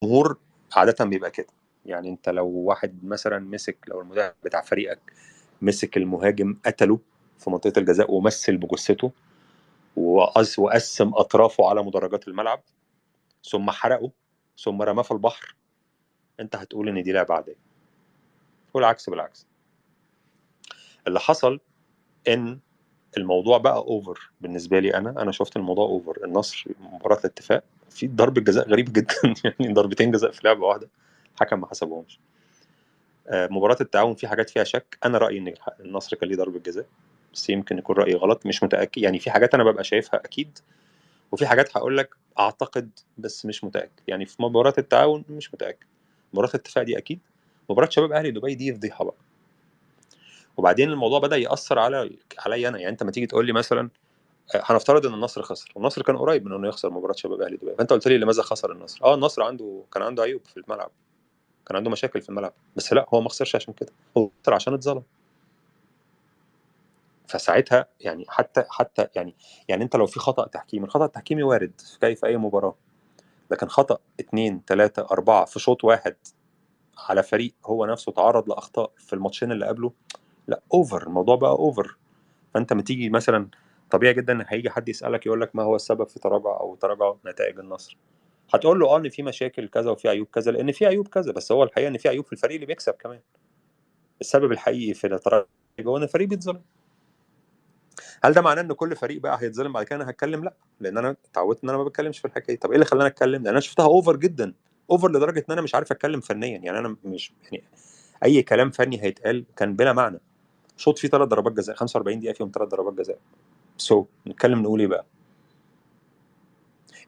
الجمهور عادة بيبقى كده. يعني انت لو واحد مثلا مسك، لو المدافع بتاع فريقك مسك المهاجم قتله في منطقة الجزاء ومثل بجثته وقسم اطرافه على مدرجات الملعب ثم حرقه ثم رماه في البحر، انت هتقول ان دي لعبه عادية. والعكس بالعكس. اللي حصل ان الموضوع بقى over بالنسبة لي. انا شفت الموضوع over. النصر مباراة الاتفاق في ضربه جزاء غريب جدا يعني ضربتين جزاء في لعبه واحدة الحكم ما حسبهمش. مباراة التعاون في حاجات فيها شك. انا رايي ان النصر كان ليه ضربه جزاء، بس يمكن يكون رايي غلط، مش متاكد. يعني في حاجات انا ببقى شايفها اكيد، وفي حاجات هقول لك اعتقد بس مش متاكد. يعني في مباراة التعاون مش متاكد، مباراة الاتفاق دي اكيد، مباراة شباب اهلي دبي دي فضيحة بقى. وبعدين الموضوع بدا ياثر عليا انا. يعني انت ما تيجي تقول لي مثلا هنفترض ان النصر خسر، والنصر كان قريب من انه يخسر مباراة شباب اهلي دبي، فانت قلت لي لماذا خسر النصر؟ النصر كان عنده عيوب في الملعب، كان عنده مشاكل في الملعب، بس لا هو ما خسرش عشان كده، هو خسر عشان اتظلم. فساعتها يعني حتى يعني انت لو في خطأ تحكيمي، الخطأ التحكيمي وارد في اي مباراة، لكن خطأ 2 3 4 في شوط واحد على فريق هو نفسه تعرض لأخطاء في الماتشين اللي قبله، لا over، الموضوع بقى over. فانت ما تيجي مثلا طبيعي جدا هيجي حد يسألك يقول لك ما هو السبب في تراجع او تراجع نتائج النصر، هتقول له ان في مشاكل كذا وفي عيوب كذا، لان في عيوب كذا، بس هو الحقيقة ان في عيوب في الفريق اللي بيكسب كمان. السبب الحقيقي في التراجع هو ان الفريق بيتظلم. هل ده معناه ان كل فريق بقى هيتظلم بعد كده انا هتكلم؟ لا، لان انا اتعودت ان انا ما بتكلمش في الحكاية. طب ايه اللي خلاني اتكلم؟ لان انا شفتها over جدا، over لدرجة ان انا مش عارف اتكلم فنيا. يعني انا مش يعني اي كلام فني هيتقال كان بلا معنى. شوط فيه 3 ضربات جزاء، 45 دقيقة فيهم 3 ضربات جزاء، نتكلم نقول ايه بقى؟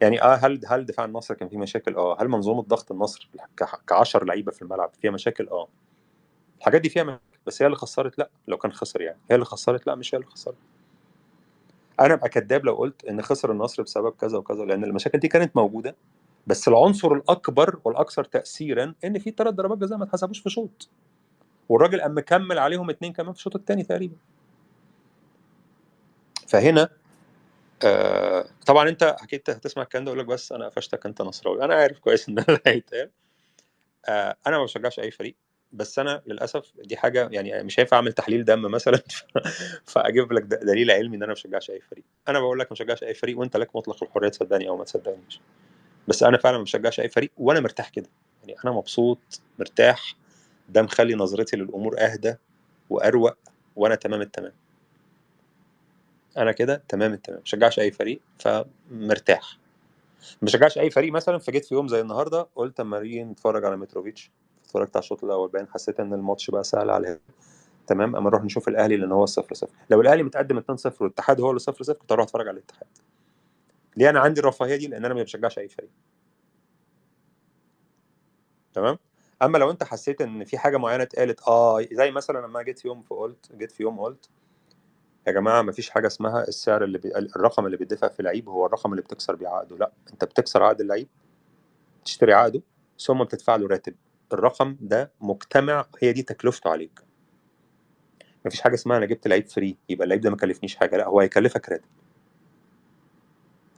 يعني هل دفاع النصر كان فيه مشاكل؟ هل منظومة ضغط النصر ك10 لعيبة في الملعب فيها مشاكل؟ الحاجات دي فيها مشاكل، بس هي اللي خسرت؟ لا، لو كان خسر يعني هي اللي خسرت؟ لا، مش هي اللي خسرت. انا ابقى كذاب لو قلت ان خسر النصر بسبب كذا وكذا، لان المشاكل دي كانت موجودة، بس العنصر الاكبر والاكثر تاثيرا ان في 3 ضربات جزاء ما اتحسبوش في شوط، والراجل قام مكمل عليهم 2 كمان في الشوط الثاني تقريبا. فهنا طبعا انت اكيد هتسمع الكلام ده يقول لك بس انا قفشتك انت نصراوي، انا عارف كويس ان ده اللي هيتقال. انا ما بشجعش اي فريق، بس انا للاسف دي حاجة يعني مش هينفع اعمل تحليل دم مثلا فاجيب لك دليل علمي ان انا ما بشجعش اي فريق. انا بقول لك ما بشجعش اي فريق، وانت لك مطلق الحرية تصدقني او ما تصدقنيش، بس انا فعلا ما بشجعش اي فريق وانا مرتاح كده. يعني انا مبسوط مرتاح، ده مخلي نظرتي للامور اهدى واروق، وانا تمام التمام. انا كده تمام التمام، ما بشجعش اي فريق فمرتاح. ما بشجعش اي فريق مثلا، فجيت في يوم زي النهارده قلت اما نيجي نتفرج على متروفيتش، اتفرجت على الشوط الاول باين حسيت ان الماتش بقى سهل عليه، تمام، اما نروح نشوف الاهلي لان هو 0-0. لو الاهلي متقدم 2-0 والاتحاد هو اللي 0-0 كنت اروح اتفرج على الاتحاد. ليه انا عندي الرفاهية دي؟ لان انا ما بشجعش اي فريق. تمام. اما لو انت حسيت ان في حاجة معينة اتقالت، زي مثلا لما جيت في يوم فقلت، جيت في يوم قلت يا جماعة ما فيش حاجة اسمها السعر اللي الرقم اللي بيدفع في لعيب هو الرقم اللي بتكسر بيه عقده. لا، انت بتكسر عقد اللعيب، تشتري عقده ثم بتدفع له راتب. الرقم ده مجتمع، هي دي تكلفته عليك. ما فيش حاجة اسمها انا جبت لعيب free يبقى اللعيب ده ما كلفنيش حاجة، لا، هو هيكلفك راتب،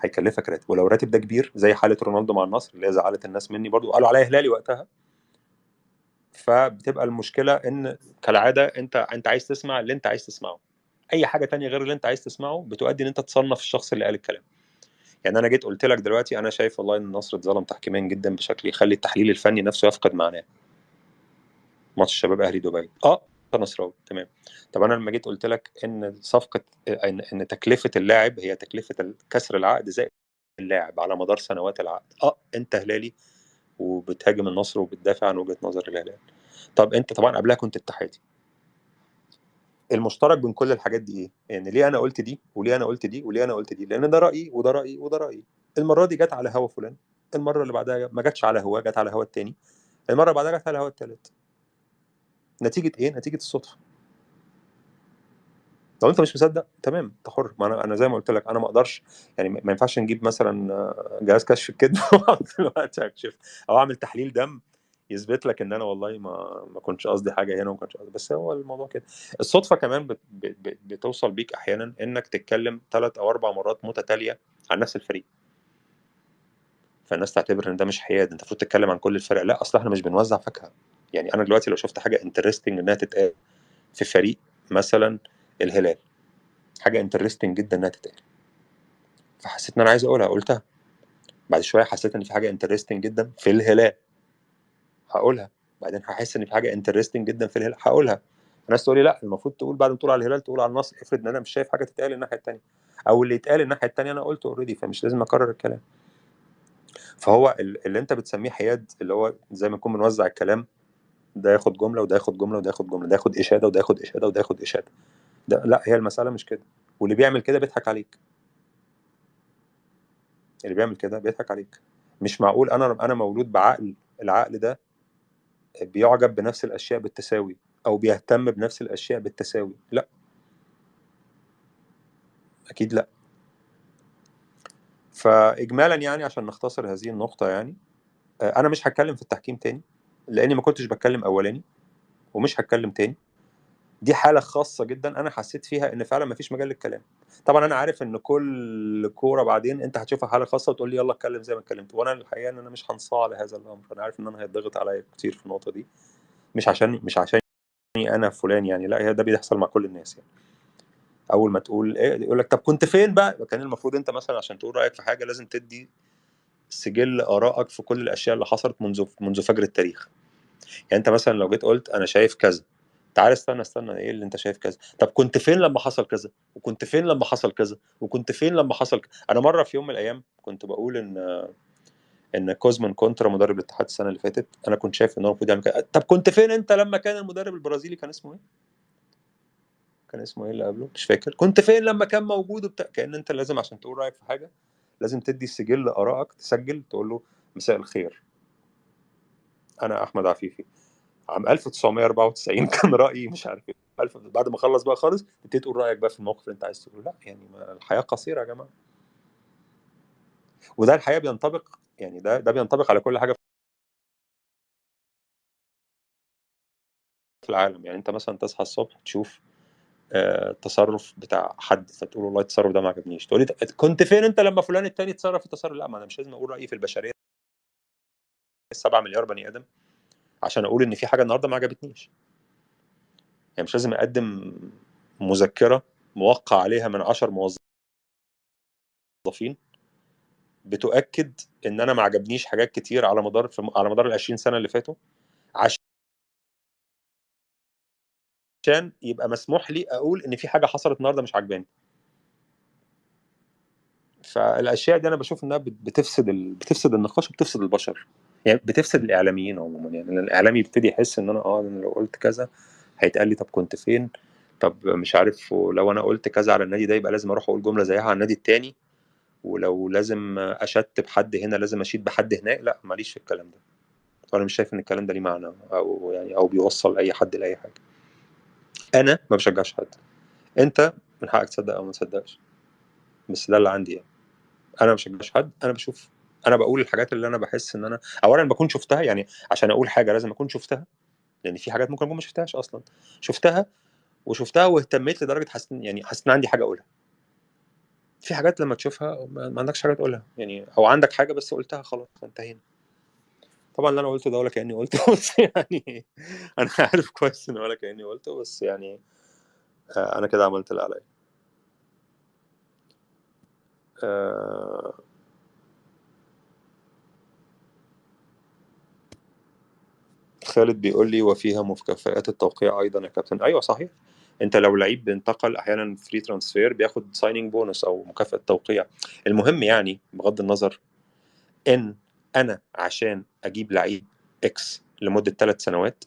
هيكلفك راتب. ولو الراتب ده كبير زي حاله رونالدو مع النصر اللي هي زعلت الناس مني برضو، قالوا عليا هلالي وقتها. فبتبقى المشكلة ان كالعادة انت عايز تسمع اللي انت عايز تسمعه، اي حاجة تانية غير اللي انت عايز تسمعه بتؤدي ان انت تصنف الشخص اللي قال الكلام. يعني انا جيت قلت لك دلوقتي انا شايف والله ان النصر اتظلم تحكيميا جدا بشكل يخلي التحليل الفني نفسه يفقد معناه. ماتش الشباب اهلي دبي، انت نصراوي، تمام. طب انا لما جيت قلت لك ان صفقة، ان تكلفة اللاعب هي تكلفة كسر العقد زائد اللاعب على مدار سنوات العقد، انت هلالي وبتهاجم النصر وبتدافع عن وجهه نظر الهلال. طب انت طبعا قبلها كنت اتحادي. المشترك بين كل الحاجات دي ايه؟ يعني ليه انا قلت دي وليه انا قلت دي وليه انا قلت دي؟ لان ده رايي وده رايي وده رايي. المرة دي جت على هوا فلان، المرة اللي بعدها ما جاتش على هوا، جت على هوا التاني، المرة اللي بعدها جت على هوا التالت. نتيجة ايه؟ نتيجة الصدفة. لو انت مش مصدق تمام، انت حر. ما انا زي ما قلت لك انا ما اقدرش، يعني ما ينفعش نجيب مثلا جهاز كشف الكذب دلوقتي اكشف او اعمل تحليل دم يثبت لك ان انا والله ما كنتش قصدي حاجة هنا وما كنتش قصدي، بس هو الموضوع كده. الصدفة كمان بتوصل بيك احيانا انك تتكلم 3 أو 4 مرات متتالية عن نفس الفريق، فالناس تعتبر ان ده مش حياد، انت المفروض تتكلم عن كل الفرق. لا، اصل احنا مش بنوزع فاكهة. يعني انا دلوقتي لو شفت حاجة interesting انها تتقال في فريق مثلا الهلال، حاجة interesting جدا انها تتقال، فحسيت ان انا عايز اقولها، قلتها. بعد شوية حسيت ان في حاجة interesting جدا في الهلال، هقولها. بعدين هحس ان في حاجة interesting جدا في الهلال، هقولها. الناس تقول لي لا، المفروض تقول بعد ما تقول على الهلال تقول على النصر. افرض ان انا مش شايف حاجة تتقال الناحية الثانية، او اللي يتقال الناحية الثانية انا قلته already، فمش لازم اكرر الكلام. فهو اللي انت بتسميه حياد، اللي هو زي ما نكون بنوزع الكلام، ده ياخد جملة وده ياخد جملة وده ياخد جملة، ده ياخد اشاده وده ياخد اشاده وده ياخد اشاده، ده لا، هي المسالة مش كده. واللي بيعمل كده بيضحك عليك، اللي بيعمل كده بيضحك عليك. مش معقول انا مولود بعقل، العقل ده بيعجب بنفس الاشياء بالتساوي او بيهتم بنفس الاشياء بالتساوي، لا اكيد لا. فاجمالا يعني عشان نختصر هذه النقطة، يعني انا مش هتكلم في التحكيم تاني لاني ما كنتش بتكلم اولاني، ومش هتكلم تاني. دي حاله خاصة جدا انا حسيت فيها ان فعلا ما فيش مجال للكلام. طبعا انا عارف ان كل كورة بعدين انت هتشوفها حاله خاصة وتقول لي يلا اتكلم زي ما اتكلمت، وانا الحقيقة ان انا مش هنصاع لهذا الامر. انا عارف ان انا هيتضغط عليا كتير في النقطة دي، مش عشان انا فلان يعني، لا، هي ده بيحصل مع كل الناس يعني. اول ما تقول ايه يقول لك طب كنت فين بقى؟ كان المفروض انت مثلا عشان تقول رايك في حاجة لازم تدي سجل ارائك في كل الاشياء اللي حصلت منذ فجر التاريخ. يعني انت مثلا لو جيت قلت انا شايف كذا، تعال استنى ايه اللي انت شايف كذا؟ طب كنت فين لما حصل كذا؟ وكنت فين لما حصل كذا؟ وكنت فين لما حصل كذا؟ انا مرة في يوم من الايام كنت بقول ان كوزمان كونترا مدرب الاتحاد السنة اللي فاتت، انا كنت شايف ان هو المفروض يعمل كده. طب كنت فين انت لما كان المدرب البرازيلي كان اسمه ايه؟ كان اسمه ايه اللي قبله؟ مش فاكر. كنت فين لما كان موجود وبتاع؟ كأن انت لازم عشان تقول رايك في حاجة لازم تدي سجل ارائك، تسجل تقول له مساء الخير انا احمد عفيفي عام 1994 كان رايي مش عارف ايه، بعد ما اخلص بقى خالص تبتدي تقول رايك بقى في الموقف اللي انت عايز تقوله. لا يعني الحياة قصيرة يا جماعة، وده الحقيقة بينطبق، يعني ده بينطبق على كل حاجة في العالم. يعني انت مثلا تصحى الصبح تشوف تصرف بتاع حد فتقول والله التصرف ده ما عجبنيش، تقول لي كنت فين انت لما فلان التاني اتصرف التصرف؟ لا، ما انا مش لازم اقول رايي في البشرية 7 مليار بني ادم عشان اقول ان في حاجة النهارده ما عجبتنيش. يعني مش لازم اقدم مذكره موقع عليها من 10 موظفين بتؤكد ان انا ما عجبنيش حاجات كتير على مدار ال 20 سنة اللي فاتوا عشان يبقى مسموح لي اقول ان في حاجة حصلت النهارده مش عجباني. فالاشياء دي انا بشوف انها بتفسد النقاش وبتفسد البشر، يعني بتفسد الاعلاميين عموما. يعني الاعلامي يبتدي يحس ان انا انا لو قلت كذا هيتقال لي طب كنت فين، طب مش عارف، ولو انا قلت كذا على النادي ده يبقى لازم اروح اقول جملة زيها على النادي التاني، ولو لازم اشت بحد هنا لازم اشيد بحد هناك. لا، ماليش في الكلام ده، انا مش شايف ان الكلام ده ليه معنى او يعني او بيوصل اي حد لاي حاجة. انا ما بشجعش حد، انت من حقك تصدق او ما تصدقش، بس ده اللي عندي. يعني انا ما بشجعش حد، انا بشوف، انا بقول الحاجات اللي انا بحس ان انا اولا بكون شفتها. يعني عشان اقول حاجة لازم اكون شفتها، لان في حاجات ممكن اكون ما شفتهاش اصلا، شفتها وشفتها واهتميت لدرجة حسيت، يعني حسيت ان عندي حاجة اقولها. في حاجات لما تشوفها ما عندكش حاجة تقولها، يعني او عندك حاجة بس قلتها خلاص انتهينا. طبعا اللي انا قلته ده ولا كاني قلته، بس يعني انا عارف كويس ان ولا كاني قلته، بس يعني انا كده عملت اللي عليا. خالد بيقول لي وفيها مكافآت التوقيع ايضا يا كابتن. ايوه صحيح، انت لو لعيب بينتقل احيانا free transfer بياخد signing bonus او مكافأة توقيع. المهم يعني بغض النظر ان انا عشان اجيب لعيب X لمدة 3 سنوات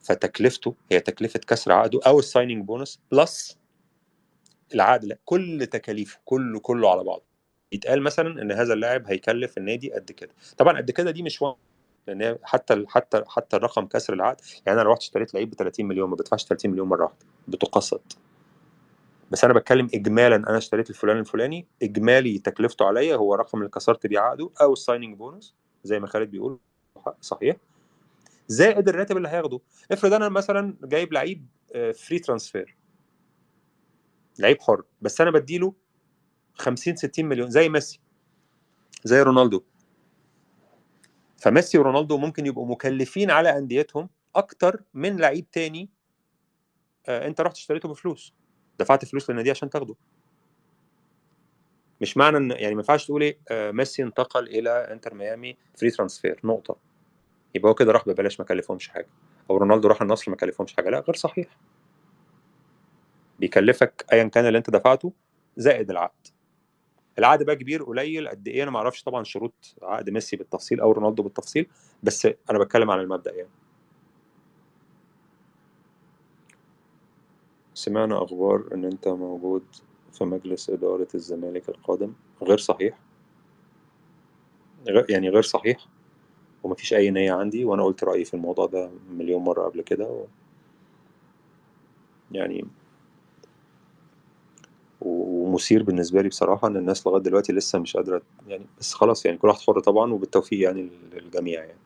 فتكلفته هي تكلفة كسر عقده او ال signing bonus plus العقد، لا كل تكاليفه كله على بعضه. يتقال مثلا ان هذا اللاعب هيكلف النادي قد كده. طبعا قد كده دي مش لان حتى حتى حتى الرقم كسر العقد، يعني انا لو رحت اشتريت لعيب ب 30 مليون ما بدفعش 30 مليون مرة واحدة، بتقسط. بس انا بتكلم اجمالا، انا اشتريت الفلان الفلاني اجمالي تكلفته عليا هو رقم اللي كسرت بيه عقده او ال signing bonus زي ما خالد بيقول صحيح، زائد الراتب اللي هياخده. افرض انا مثلا جايب لعيب free transfer، لعيب حر، بس انا بديله 50 60 مليون زي ميسي زي رونالدو، فميسي ورونالدو ممكن يبقوا مكلفين على انديتهم اكتر من لعيب تاني انت رحت اشتريته بفلوس، دفعت فلوس للنادي عشان تاخده. مش معنى ان يعني ما ينفعش تقول ايه ميسي انتقل الى انتر ميامي free transfer نقطة، يبقى هو كده راح ببلاش ما كلفهمش حاجة، او رونالدو راح النصر ما كلفهمش حاجة. لا، غير صحيح. بيكلفك ايا كان اللي انت دفعته زائد العقد. العقد بقى كبير قليل قد ايه انا ما اعرفش طبعا شروط عقد ميسي بالتفصيل او رونالدو بالتفصيل، بس انا بتكلم عن المبدأ يعني. سمعنا اخبار ان انت موجود في مجلس ادارة الزمالك القادم، غير صحيح، يعني غير صحيح، ومفيش اي نية عندي، وانا قلت رأيي في الموضوع ده مليون مرة قبل كده يعني ومثير بالنسبة لي بصراحة ان الناس لغاية دلوقتي لسه مش قادرة يعني، بس خلاص يعني كل واحد حر طبعا، وبالتوفيق يعني للجميع يعني.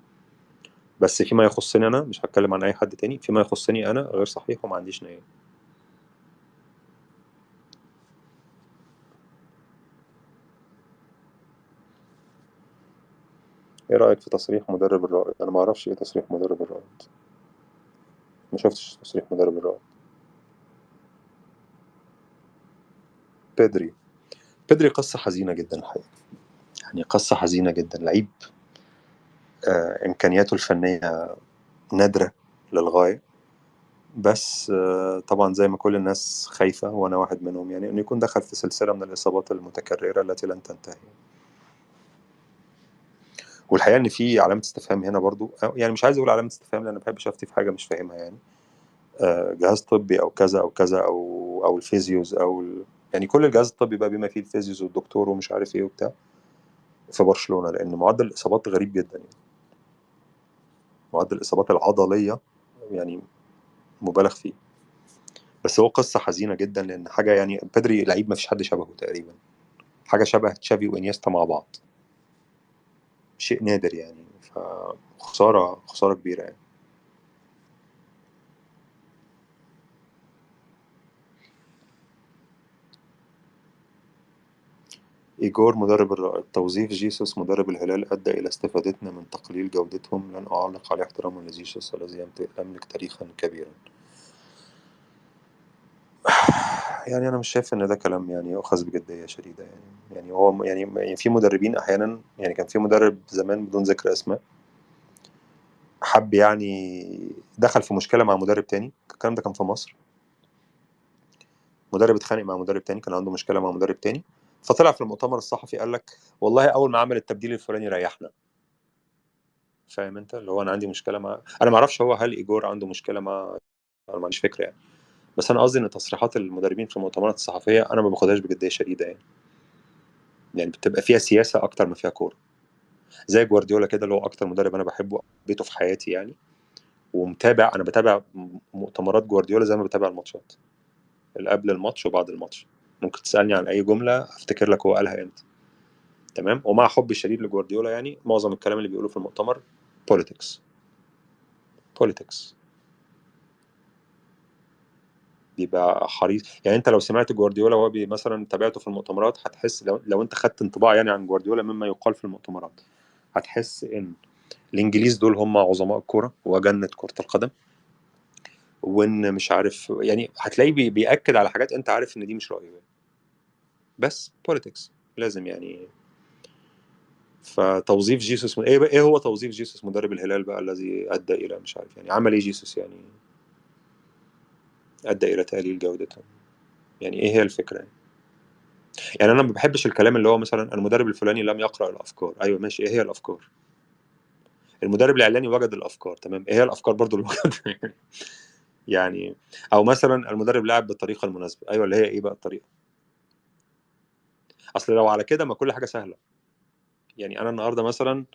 بس فيما يخصني انا، مش هتكلم عن اي حد تاني، فيما يخصني انا غير صحيح وما عنديش نية. ايه رأيك في تصريح مدرب الرائد؟ انا ما اعرفش ايه تصريح مدرب الرائد، ما شفتش تصريح مدرب الرائد. بيدري قصة حزينة جدا الحقيقة، يعني قصة حزينة جدا. لعيب إمكانياته الفنية نادرة للغاية، بس طبعا زي ما كل الناس خايفة وأنا واحد منهم يعني، إنه يكون دخل في سلسلة من الإصابات المتكررة التي لن تنتهي. والحقيقة إن في علامة استفهام هنا برضو، يعني مش عايز أقول علامة استفهام لأن ما بحبش أفتي في حاجة مش فاهمها يعني، جهاز طبي أو كذا أو كذا أو ال physios أو يعني كل الجهاز الطبي بقى بما فيه ال physios والدكتور ومش عارف إيه وبتاع في برشلونة، لأن معدل الإصابات غريب جدا يعني، معدل الإصابات العضلية يعني مبالغ فيه. بس هو قصة حزينة جدا، لأن حاجة يعني بيدري لعيب ما فيش حد شبهه تقريبا، حاجة شبه تشافي وإنيستا مع بعض، شيء نادر يعني، فخسارة، خسارة كبيرة يعني. إيجور مدرب الرائد، توظيف جيسوس مدرب الهلال أدى إلى استفادتنا من تقليل جودتهم، لن أعلق على احتراما لجيسوس الذي يملك تاريخا كبيرا. يعني أنا مش شايف إن ده كلام يعني يؤخذ بجدية شديدة يعني، يعني هو يعني في مدربين أحيانا، يعني كان في مدرب زمان بدون ذكر أسماء حب يعني دخل في مشكلة مع مدرب تاني، الكلام ده كان في مصر، مدرب اتخانق مع مدرب تاني، كان عنده مشكلة مع مدرب تاني، فطلع في المؤتمر الصحفي قال لك والله أول ما عمل التبديل الفلاني ريحنا. فاهم أنت؟ اللي هو أنا عندي مشكلة مع، أنا ما أعرفش هو هل إيجور عنده مشكلة مع، أنا ما عنديش فكرة يعني، بس أنا قصدي إن تصريحات المدربين في المؤتمرات الصحفية أنا ما باخدهاش بجدية شديدة يعني، يعني بتبقى فيها سياسة أكتر ما فيها كورة. زي جوارديولا كده اللي هو أكتر مدرب أنا بحبه بيته في حياتي يعني، ومتابع، أنا بتابع مؤتمرات جوارديولا زي ما بتابع الماتشات، اللي قبل الماتش وبعد الماتش، ممكن تسألني عن أي جملة أفتكر لك هو قالها إمتى. تمام؟ ومع حبي الشديد لجوارديولا يعني معظم الكلام اللي بيقوله في المؤتمر politics، politics، بيبقى حريص يعني. انت لو سمعت جوارديولا وهو مثلا تابعته في المؤتمرات هتحس، لو انت خدت انطباع يعني عن جوارديولا مما يقال في المؤتمرات، هتحس ان الانجليز دول هم عظماء الكورة وجنه كره القدم، وان مش عارف يعني، هتلاقيه بيأكد على حاجات انت عارف ان دي مش رأيه، بس politics لازم يعني. فتوظيف جيسوس ايه هو توظيف جيسوس مدرب الهلال بقى الذي ادى الى مش عارف يعني عمل ايه جيسوس يعني ادى الى تقليل جودتهم، يعني ايه هي الفكرة يعني؟ يعني انا ما بحبش الكلام اللي هو مثلا المدرب الفلاني لم يقرأ الافكار، ايوه ماشي، ايه هي الافكار؟ المدرب الاعلاني وجد الافكار، تمام، ايه هي الافكار برضو اللي وجدها يعني؟ او مثلا المدرب لعب بالطريقة المناسبة، ايوه اللي هي ايه بقى الطريقة؟ اصل لو على كده ما كل حاجة سهلة يعني. انا النهارده مثلا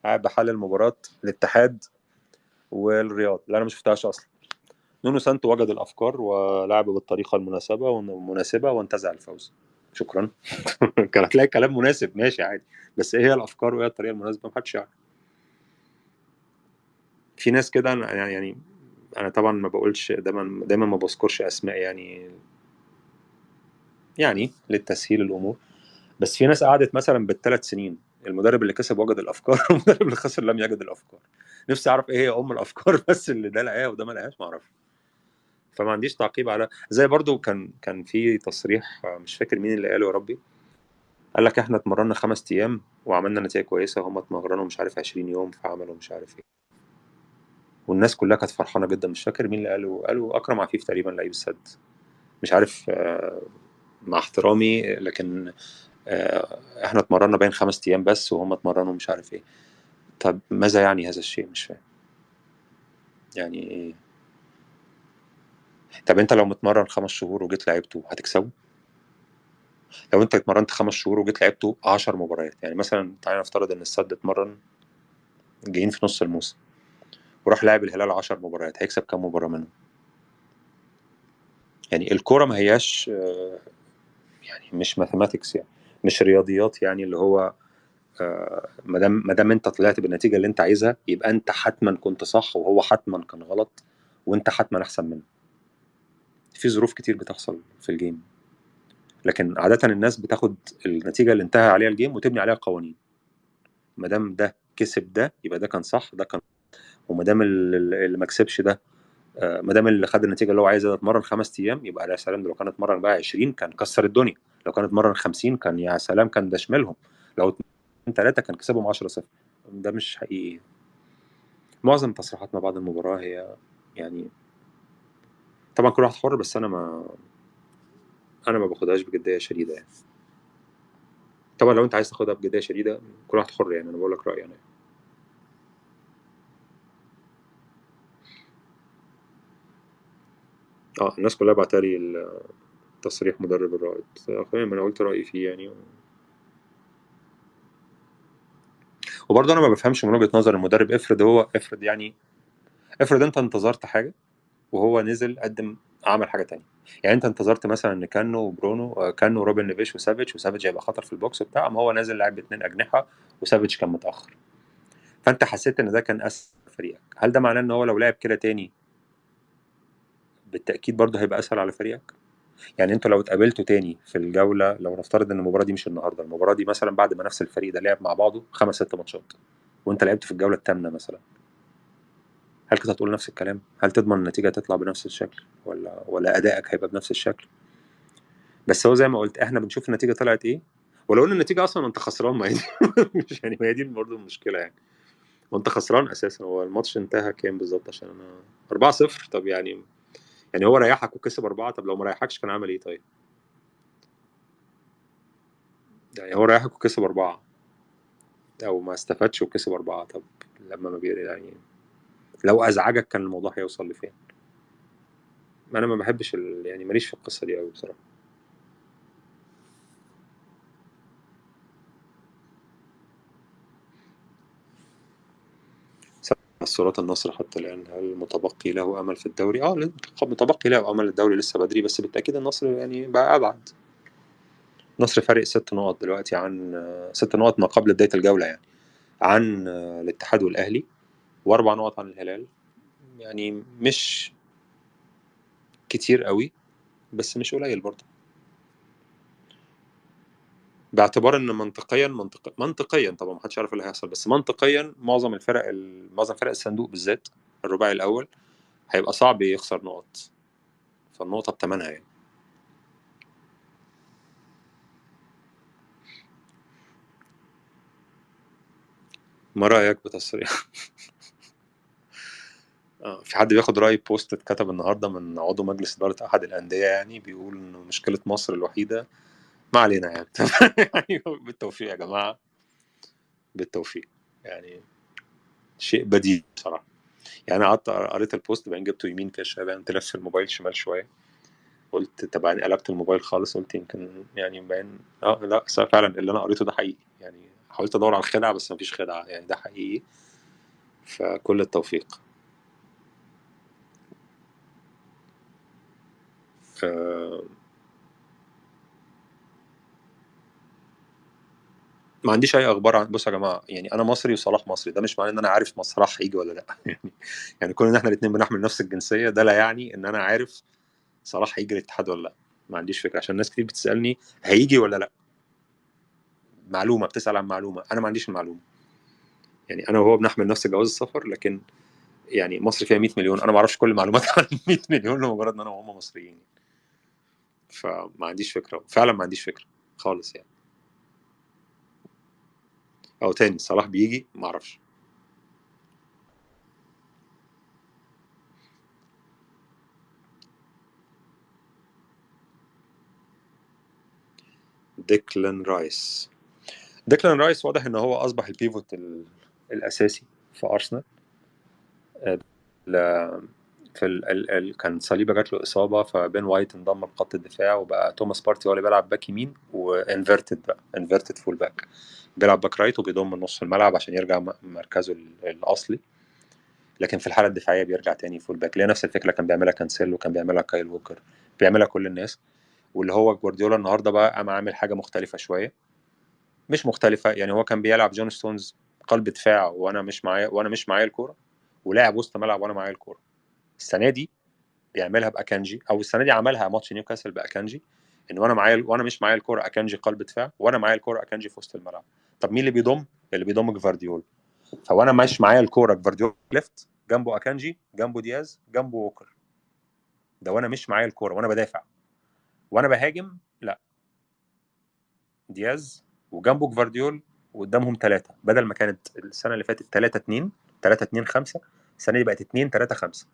قاعد بحلل مباراة الاتحاد والرياض اللي انا ما شفتهاش اصلا، نونو سانتو وجد الافكار ولعب بالطريقة المناسبة وانتزع الفوز، شكرا. كان هتلاقي كلام مناسب ماشي عادي، بس ايه هي الافكار وايه الطريقة المناسبة محدش يعرف. في ناس كده يعني انا طبعا ما بقولش دايما ما بذكرش اسماء يعني للتسهيل الامور، بس في ناس قعدت مثلا بالثلاث سنين المدرب اللي كسب وجد الافكار، والمدرب اللي خسر لم يجد الافكار. نفسي اعرف ايه هي ام الافكار بس اللي ده لقاها وده ما لقاهاش، ما اعرفش. فما عنديش تعقيب على زي برضو كان في تصريح، مش فاكر مين اللي قاله يا ربي، قال لك احنا اتمرنا 5 ايام وعملنا نتيجة كويسة، وهم اتمرنوا مش عارف 20 يوم فعملوا مش عارف ايه، والناس كلها كانت فرحانة جدا. مش فاكر مين اللي قاله، قالوا اكرم عفيف تقريبا لعيب السد، مش عارف، مع احترامي، لكن احنا اتمرنا باين 5 ايام بس وهم اتمرنوا مش عارف ايه. طب ماذا يعني هذا الشيء؟ مش فاهم يعني ايه. طب انت لو متمرن 5 شهور وجيت لعبته هتكسبه؟ لو انت اتمرنت 5 شهور وجيت لعبته 10 مباريات، يعني مثلا تعالى نفترض ان السد اتمرن جايين في نص الموسم وراح لاعب الهلال 10 مباريات، هيكسب كام مباراة منهم؟ يعني الكورة ما هياش يعني مش mathematics، يعني مش رياضيات، يعني اللي هو ما دام انت طلعت بالنتيجة اللي انت عايزها يبقى انت حتما كنت صح وهو حتما كان غلط وانت حتما احسن منه. في ظروف كتير بتحصل في ال game، لكن عادة الناس بتاخد النتيجة اللي انتهى عليها ال game وتبني عليها قوانين. ما دام ده كسب ده يبقى ده كان صح، ده كان، وما دام اللي ما كسبش ده، ما دام اللي خد النتيجة اللي هو عايزها اتمرن 5 ايام يبقى يا سلام، لو كان اتمرن بقى 20 كان كسر الدنيا، لو كان اتمرن 50 كان يا سلام كان ده شملهم، لو اتمرن 3 كان كسبهم 10-0. ده مش حقيقي. معظم تصريحاتنا بعد المباراة هي يعني طبعا كل واحد حر، بس انا ما باخدهاش بجدية شديدة يعني. طبعا لو انت عايز تاخدها بجدية شديدة كل واحد حر يعني، انا بقول لك رايي انا. الناس كلها بعتالي تصريح مدرب الرائد، تمام، انا قلت رايي فيه يعني. وبرضه انا ما بفهمش من وجهه نظر المدرب. افرض انت انتظرت حاجة وهو نزل قدم عمل حاجة تانية، يعني انت انتظرت مثلا ان كانو وبرونو، كانو وروبن نيفيش وسافيتش هيبقى خطر في ال box وبتاع، اما هو نازل لعب ب2 اجنحة وسافيتش كان متاخر، فانت حسيت ان ده كان اسهل فريقك. هل ده معناه ان هو لو لعب كده تاني بالتاكيد برضه هيبقى اسهل على فريقك؟ يعني انتوا لو اتقابلتوا تاني في الجولة، لو نفترض ان المباراة دي مش النهارده، المباراة دي مثلا بعد ما نفس الفريق ده لعب مع بعضه 5-6 ماتشات وانت لعبت في الجولة الثامنة مثلا، هل كنت هتقول نفس الكلام؟ هل تضمن النتيجة تطلع بنفس الشكل ولا ادائك هيبقى بنفس الشكل؟ بس هو زي ما قلت احنا بنشوف النتيجة طلعت ايه، ولو ان النتيجة اصلا انت خسران، ما هي مش يعني، ما هي دي برضه المشكلة يعني، وانت خسران اساسا. هو الماتش انتهى كام بالظبط؟ عشان انا 4-0. طب يعني هو ريحك وكسب 4، طب لو ما ريحكش كان عمل ايه؟ طيب يعني هو ريحك وكسب 4، او ما استفادش وكسب 4، طب لما ما بي يعني لو ازعجك كان الموضوع هيوصل لفين؟ انا ما بحبش يعني ماليش في القصة دي قوي بصراحة. صورات النصر حتى الآن، هل متبقي له أمل في الدوري؟ متبقي له أمل الدوري لسه بدري، بس بالتأكيد النصر يعني بقى أبعد. النصر فارق 6 نقط دلوقتي عن 6 نقط ما قبل بداية الجولة يعني، عن الاتحاد والأهلي، و4 نقط عن الهلال، يعني مش كتير قوي بس مش قليل برضه، باعتبار ان منطقيا منطقيا طبعا ما حدش يعرف اللي هيحصل، بس منطقيا معظم فرق الصندوق بالذات الرباعي الاول هيبقى صعب يخسر نقط، فالنقطه بثمنها يعني. ما رايك بتصريح؟ في حد بياخد راي post اتكتب النهارده من عضو مجلس ادارة احد الاندية، يعني بيقول ان مشكلة مصر الوحيدة، ما علينا يعني. يعني بالتوفيق يا جماعة، بالتوفيق، يعني شيء بديهي بصراحة. يعني انا قعدت قريت ال post بعدين جبته يمين كده شوية، بعدين تلف الموبايل شمال شوية، قلت طب يعني قلبت الموبايل خالص، قلت يمكن يعني باين لا فعلا اللي انا قريته ده حقيقي، يعني حاولت ادور على الخدعه بس مفيش خدعه، يعني ده حقيقي. فكل التوفيق. ما عنديش اي اخبار عن، بصوا يا جماعة، يعني انا مصري وصلاح مصري، ده مش معناه ان انا عارف صلاح هيجي ولا لا. يعني كون ان احنا الاثنين بنحمل نفس الجنسية ده لا يعني ان انا عارف صلاح هيجي الاتحاد ولا لا، ما عنديش فكرة، عشان الناس كتير بتسالني هيجي ولا لا، معلومة، بتسال عن معلومة، انا ما عنديش المعلومة. يعني انا وهو بنحمل نفس جواز السفر، لكن يعني مصر فيها 100 مليون، انا ما اعرفش كل المعلومات عن 100 مليون لمجرد ان انا وهم مصريين، فما عنديش فكرة فعلا، ما عنديش فكرة خالص يعني. او تاني صلاح بيجي ما اعرفش. ديكلان رايس، ديكلان رايس واضح ان هو اصبح ال pivot الاساسي في ارسنال. في ال ال كان صليبه جات له اصابه، فبين وايت انضم لخط الدفاع، وبقى توماس بارتي هو اللي بيلعب باك يمين و inverted بقى، inverted full back، بيلعب back right وبيضم نص الملعب عشان يرجع مركزه الاصلي، لكن في الحالة الدفاعية بيرجع تاني full back. ليه نفس الفكرة كان بيعملها كانسيلو، كان بيعملها كايل ووكر، بيعملها كل الناس. واللي هو جوارديولا النهارده بقى قام عامل حاجة مختلفة شوية، مش مختلفة يعني، هو كان بيلعب جون ستونز قلب دفاع وانا مش معايا، وانا مش معايا الكورة، ولاعب وسط ملعب وانا معايا الكورة. السنة دي بيعملها باكانجي، او السنة دي عملها ماتش نيوكاسل باكانجي، ان وانا معايا وانا مش معايا الكورة اكانجي قلب دفاع، وانا معايا الكورة اكانجي في وسط الملعب. طب مين اللي بيضم؟ اللي بيضم جفارديول. فوانا مش معايا الكورة جفارديول left، جنبه اكانجي، جنبه دياز، جنبه ووكر. ده وانا مش معايا الكورة وانا بدافع. وانا بهاجم لا، دياز وجنبه جفارديول وقدامهم 3، بدل ما كانت السنة اللي فاتت 3-2 3-2-5، السنة دي بقت 2-3-5.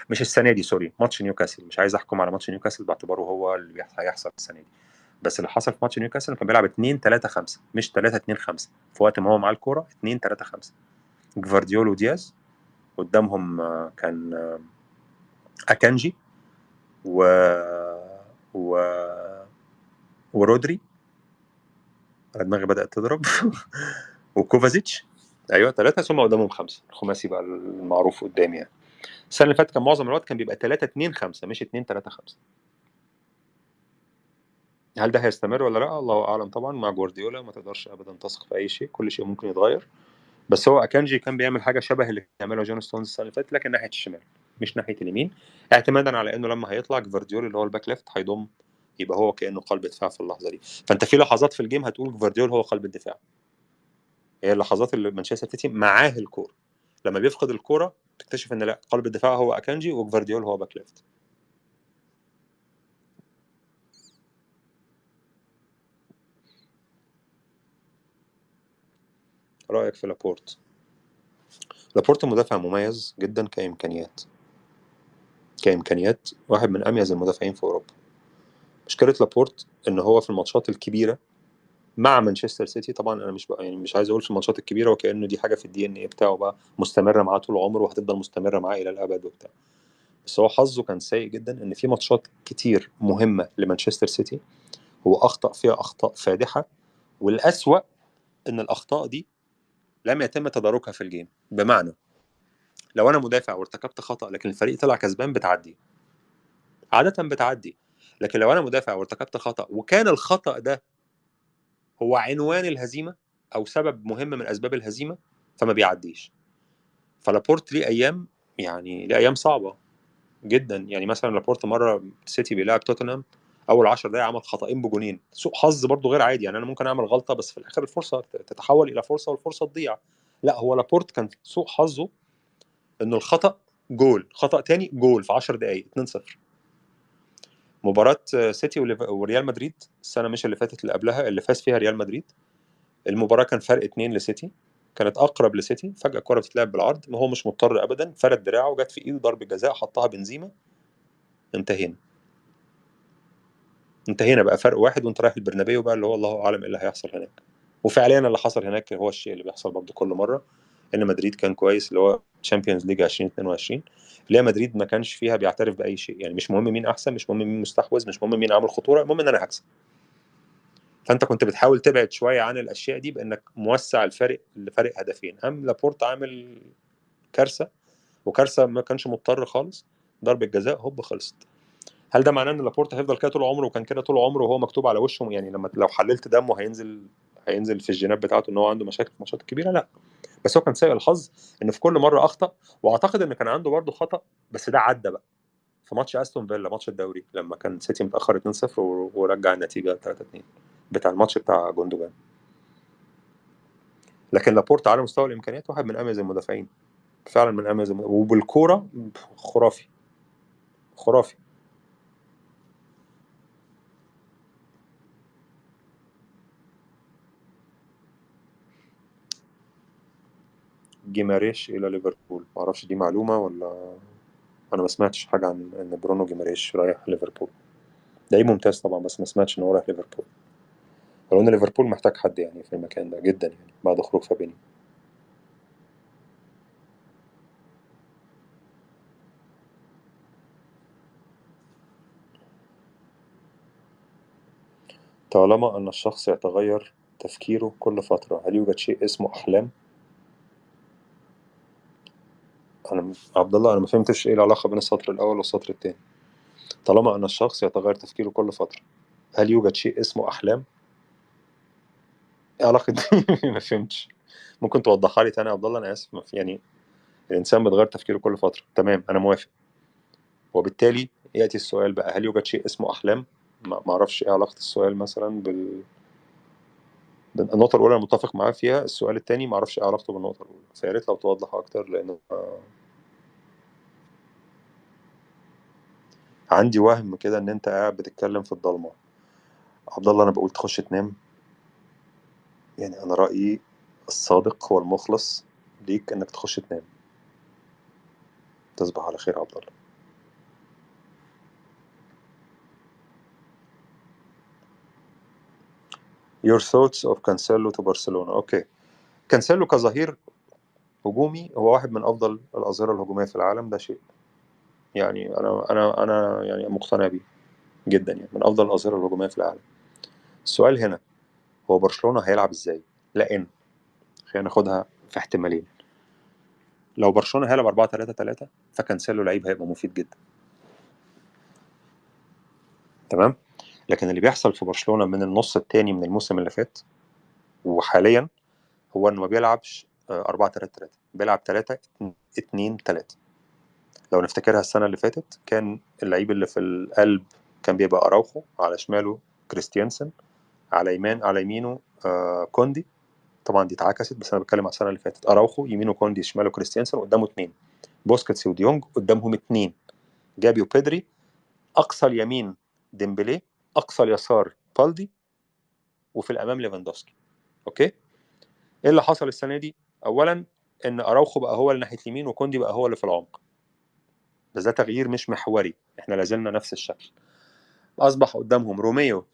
مش السنة دي sorry، ماتش نيوكاسل، مش عايز احكم على ماتش نيوكاسل باعتباره هو اللي هيحصل السنة دي، بس اللي حصل في ماتش نيوكاسل كان بيلعب 2-3-5 مش 3-2-5، في وقت ما هو معاه الكورة 2-3-5، جفارديول ودياز قدامهم كان اكانجي و و ورودري، انا دماغي بدات تضرب وكوفازيتش، ايوه 3، ثم قدامهم 5، الخماسي بقى المعروف قدامي يعني. السنة اللي فاتت كان معظم الوقت كان بيبقى 3-2-5 مش 2-3-5. هل ده هيستمر ولا لا؟ الله اعلم طبعا، مع جوارديولا ما تقدرش ابدا تثق في اي شيء، كل شيء ممكن يتغير. بس هو اكانجي كان بيعمل حاجة شبه اللي بيعملها جون ستونز السنة اللي فاتت، لكن ناحية الشمال مش ناحية اليمين، اعتمادا على انه لما هيطلع جفارديول اللي هو ال back left هيضم، يبقى هو كانه قلب دفاع في اللحظة دي. فانت في لحظات في ال game هتقول جفارديول هو قلب الدفاع، هي اللحظات اللي مانشستر سيتي معاه الكورة، لما بيفقد الكورة تكتشف ان لا، قلب الدفاع هو اكانجي وجفارديول هو back left. رايك في لابورت؟ لابورت مدافع مميز جدا كامكانيات، كامكانيات واحد من اميز المدافعين في اوروبا. مشكلة لابورت ان هو في الماتشات الكبيرة مع مانشستر سيتي، طبعا انا مش بقى يعني مش عايز اقول في الماتشات الكبيرة وكانه دي حاجة في ال DNA بتاعه بقى مستمرة معاه طول عمره وهتفضل مستمرة معاه الى الابد وبتاع، بس هو حظه كان سيء جدا ان في ماتشات كتير مهمة لمانشستر سيتي هو اخطا فيها اخطاء فادحة، والاسوأ ان الاخطاء دي لم يتم تداركها في ال game. بمعنى لو انا مدافع وارتكبت خطا لكن الفريق طلع كسبان بتعدي، عادة بتعدي، لكن لو انا مدافع وارتكبت خطا وكان الخطا ده هو عنوان الهزيمة او سبب مهم من اسباب الهزيمة فما بيعديش. فلابورت ليه ايام، يعني ليه ايام صعبة جدا. يعني مثلا لابورت مرة سيتي بيلعب توتنهام اول 10 دقايق عمل خطأين بجونين، سوء حظ برضو غير عادي، يعني انا ممكن اعمل غلطه بس في الاخر الفرصة تتحول الى فرصة والفرصة تضيع. لا، هو لابورت كان سوء حظه انه الخطأ جول، خطأ تاني جول في 10 دقايق 2-0. مباراة سيتي وريال مدريد السنة مش اللي فاتت اللي قبلها، اللي فاز فيها ريال مدريد، المباراة كان فرق 2 لسيتي، كانت أقرب لسيتي، فجأة الكرة بتتلعب بالعرض، ما هو مش مضطر أبدا، فرد دراعه وجت في إيده ضربة جزاء حطها بنزيما، انتهينا انتهينا بقى فرق 1 وانت رايح البرنابيو بقى اللي هو الله أعلم إيه اللي هيحصل هناك. وفعليا اللي حصل هناك هو الشيء اللي بيحصل برضه كل مرة، إن مدريد كان كويس، اللي هو Champions League 2022 اللي هي مدريد ما كانش فيها بيعترف باي شيء، يعني مش مهم مين احسن، مش مهم مين مستحوذ، مش مهم مين عامل خطورة، المهم ان انا هكسب. فانت كنت بتحاول تبعد شوية عن الاشياء دي بانك موسع الفرق لفرق هدفين. ام لابورت عامل كارثة، وكارثة ما كانش مضطر خالص، ضربه جزاء هوب خلصت. هل ده معناه ان لابورت هيفضل كده طول عمره وكان كده طول عمره وهو مكتوب على وشه، يعني لما لو حللت دمه هينزل في الجينات بتاعته ان هو عنده مشاكل في الماتشات الكبيرة؟ لا، بس هو كان سيء الحظ انه في كل مرة اخطا، واعتقد ان كان عنده برضه خطا بس ده عدى بقى في ماتش استون فيلا، ماتش الدوري لما كان سيتي متاخر 2-0 ورجع النتيجة 3-2 بتاع الماتش بتاع جوندوجان. لكن لابورت على مستوى الامكانيات واحد من اميز المدافعين، فعلا من اميز وبالكوره خرافي خرافي. جيماريش الى ليفربول، ما اعرفش دي معلومة ولا انا ما سمعتش حاجة عن ان برونو جيماريش رايح ليفربول. لعيب ممتاز طبعا، بس ما سمعتش ان هو رايح ليفربول. ولو ان ليفربول محتاج حد يعني في المكان ده جدا يعني بعد خروج فابينيو. طالما ان الشخص يتغير تفكيره كل فترة، هل يوجد شيء اسمه احلام؟ انا عبد الله انا ما فهمتش ايه العلاقة بين السطر الاول والسطر الثاني. طالما ان الشخص يتغير تفكيره كل فترة، هل يوجد شيء اسمه احلام؟ ايه علاقة دي؟ ما فهمتش، ممكن توضحها لي تاني يا عبد الله؟ انا اسف. يعني الانسان بيتغير تفكيره كل فترة، تمام، انا موافق. وبالتالي ياتي السؤال بقى، هل يوجد شيء اسمه احلام؟ ما اعرفش ايه علاقة السؤال مثلا النقطة الاولى انا متفق معاه فيها، السؤال الثاني ما اعرفش ايه علاقته بالنقطة الاولى، فيا ريت لو توضح اكتر، لان عندي وهم كده ان انت قاعد بتتكلم في الضلمة. عبد الله انا بقول تخش تنام، يعني انا رايي الصادق والمخلص ليك انك تخش تنام. تصبح على خير يا عبد الله. Your thoughts of Cancelo to Barcelona. okay، كانسيلو كظهير هجومي هو واحد من افضل الاظهرة الهجومية في العالم، ده شيء يعني انا يعني مقتنع بيه جدا، يعني من افضل الاظهرة الهجومية في العالم. السؤال هنا هو برشلونة هيلعب ازاي؟ لان خلينا ناخدها في احتمالين. لو برشلونة هيلعب 4-3-3 فكانسيلو لعيب هيبقى مفيد جدا، تمام. لكن اللي بيحصل في برشلونة من النص الثاني من الموسم اللي فات وحاليا هو انه ما بيلعبش 4-3-3، بيلعب 3-2-3. لو نفتكرها السنة اللي فاتت كان اللعيب اللي في القلب كان بيبقى اراوخو، على شماله كريستيانسن، على يمينه كوندي. طبعا دي اتعكست، بس انا بتكلم على السنة اللي فاتت. اراوخو يمينه كوندي، شماله كريستيانسن، قدامه اثنين بوسكيتس وديونج، قدامهم اثنين جابي وبيدري، اقصى اليمين ديمبلي، اقصى اليسار بالدي، وفي الامام ليفاندوسكي. okay، ايه اللي حصل السنة دي؟ اولا ان اراوخو بقى هو اللي ناحية اليمين وكوندي بقى هو اللي في العمق، بس ده تغيير مش محوري، احنا لازلنا نفس الشكل. اصبح قدامهم روميو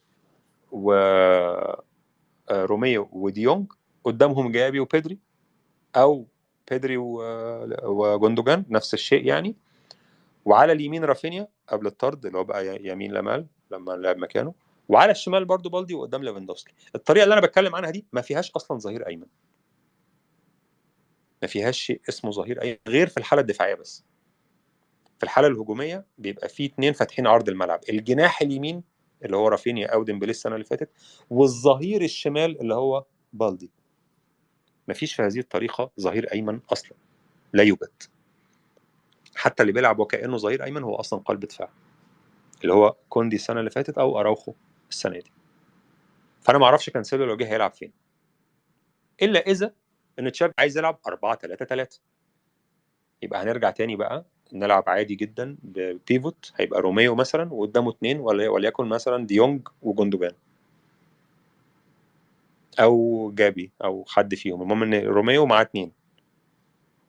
وديونج، قدامهم جابي وبيدري، او بيدري وجوندوجان، نفس الشيء يعني. وعلى اليمين رافينيا قبل الطرد اللي هو بقى يمين لمال لما لعب مكانه، وعلى الشمال برضو بالدي، وقدام ليفاندوسكي. الطريقة اللي انا بتكلم عنها دي ما فيهاش اصلا ظهير ايمن، ما فيهاش شيء اسمه ظهير ايمن غير في الحالة الدفاعية بس. في الحالة الهجومية بيبقى فيه اثنين فاتحين عرض الملعب، الجناح اليمين اللي هو رافينيا او ديمبلي السنة اللي فاتت، والظهير الشمال اللي هو بالدي. ما فيش في هذه الطريقة ظهير ايمن اصلا، لا يوجد. حتى اللي بيلعب وكانه ظهير ايمن هو اصلا قلب دفاع، اللي هو كوندي السنة اللي فاتت او اراوخو السنة دي. فانا ما اعرفش كانسيلو لو جه هيلعب فين، الا اذا ان تشافي عايز يلعب 4-3-3، يبقى هنرجع تاني بقى نلعب عادي جدا ب pivot، هيبقى روميو مثلا وقدامه اثنين، وليكن مثلا ديونج وجوندوجان او جابي او حد فيهم، المهم ان روميو معاه اثنين،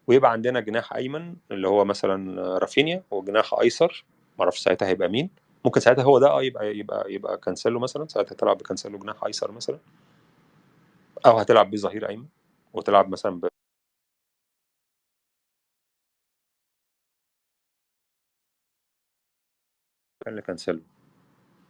ويبقى عندنا جناح ايمن اللي هو مثلا رافينيا، وجناح ايسر ما اعرفش ساعتها هيبقى مين، ممكن ساعتها هو ده يبقى كانسيلو مثلا، ساعتها تلعب بكانسيلو جناح ايسر مثلا، او هتلعب بيه ظهير ايمن وتلعب مثلا كانسيلو.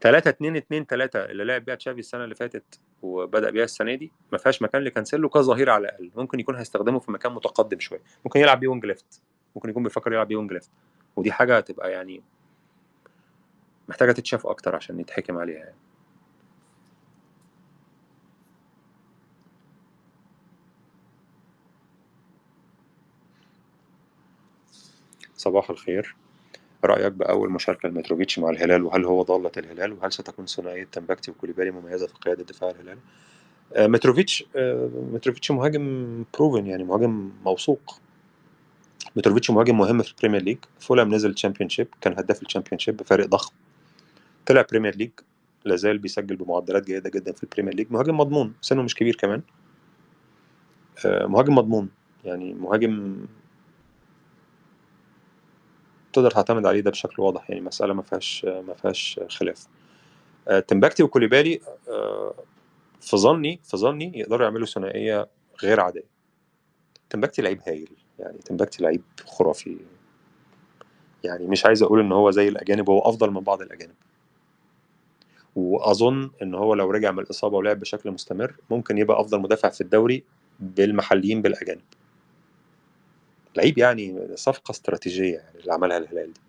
3-2-2-3 اللي لعب بيها تشافي السنة اللي فاتت وبدا بيها السنة دي ما فيهاش مكان لكانسيلو كظهير على الاقل، ممكن يكون هيستخدمه في مكان متقدم شوية، ممكن يلعب بيه wing left، ممكن يكون بيفكر يلعب بيه wing left، ودي حاجة هتبقى يعني محتاجه تتشاف اكتر عشان يتحكم عليها يعني. صباح الخير. رأيك بأول مشاركة لمتروفيتش مع الهلال، وهل هو ضالة الهلال، وهل ستكون ثنائية تمبكتي وكوليبالي مميزة في قيادة دفاع الهلال؟ متروفيتش، متروفيتش مهاجم proven، يعني مهاجم موثوق. متروفيتش مهاجم مهم في ال Premier League. فولهام نزل Championship، كان هداف ال Championship بفارق ضخم، طلع Premier League لازال بيسجل بمعدلات جيدة جدا في ال Premier League. مهاجم مضمون، سنة مش كبير كمان، مهاجم مضمون، يعني مهاجم تقدر تعتمد عليه ده بشكل واضح، يعني مسالة ما فيهاش خلاف. تمباكتي وكوليبالي، في ظني يقدروا يعملوا ثنائية غير عادية. تمباكتي لعيب هايل، يعني تمباكتي لعيب خرافي، يعني مش عايز اقول ان هو زي الاجانب، هو افضل من بعض الاجانب. واظن ان هو لو رجع من الاصابة ولعب بشكل مستمر ممكن يبقى افضل مدافع في الدوري بالمحليين بالاجانب. لعيب يعني صفقة استراتيجية، يعني اللي عملها الهلال دي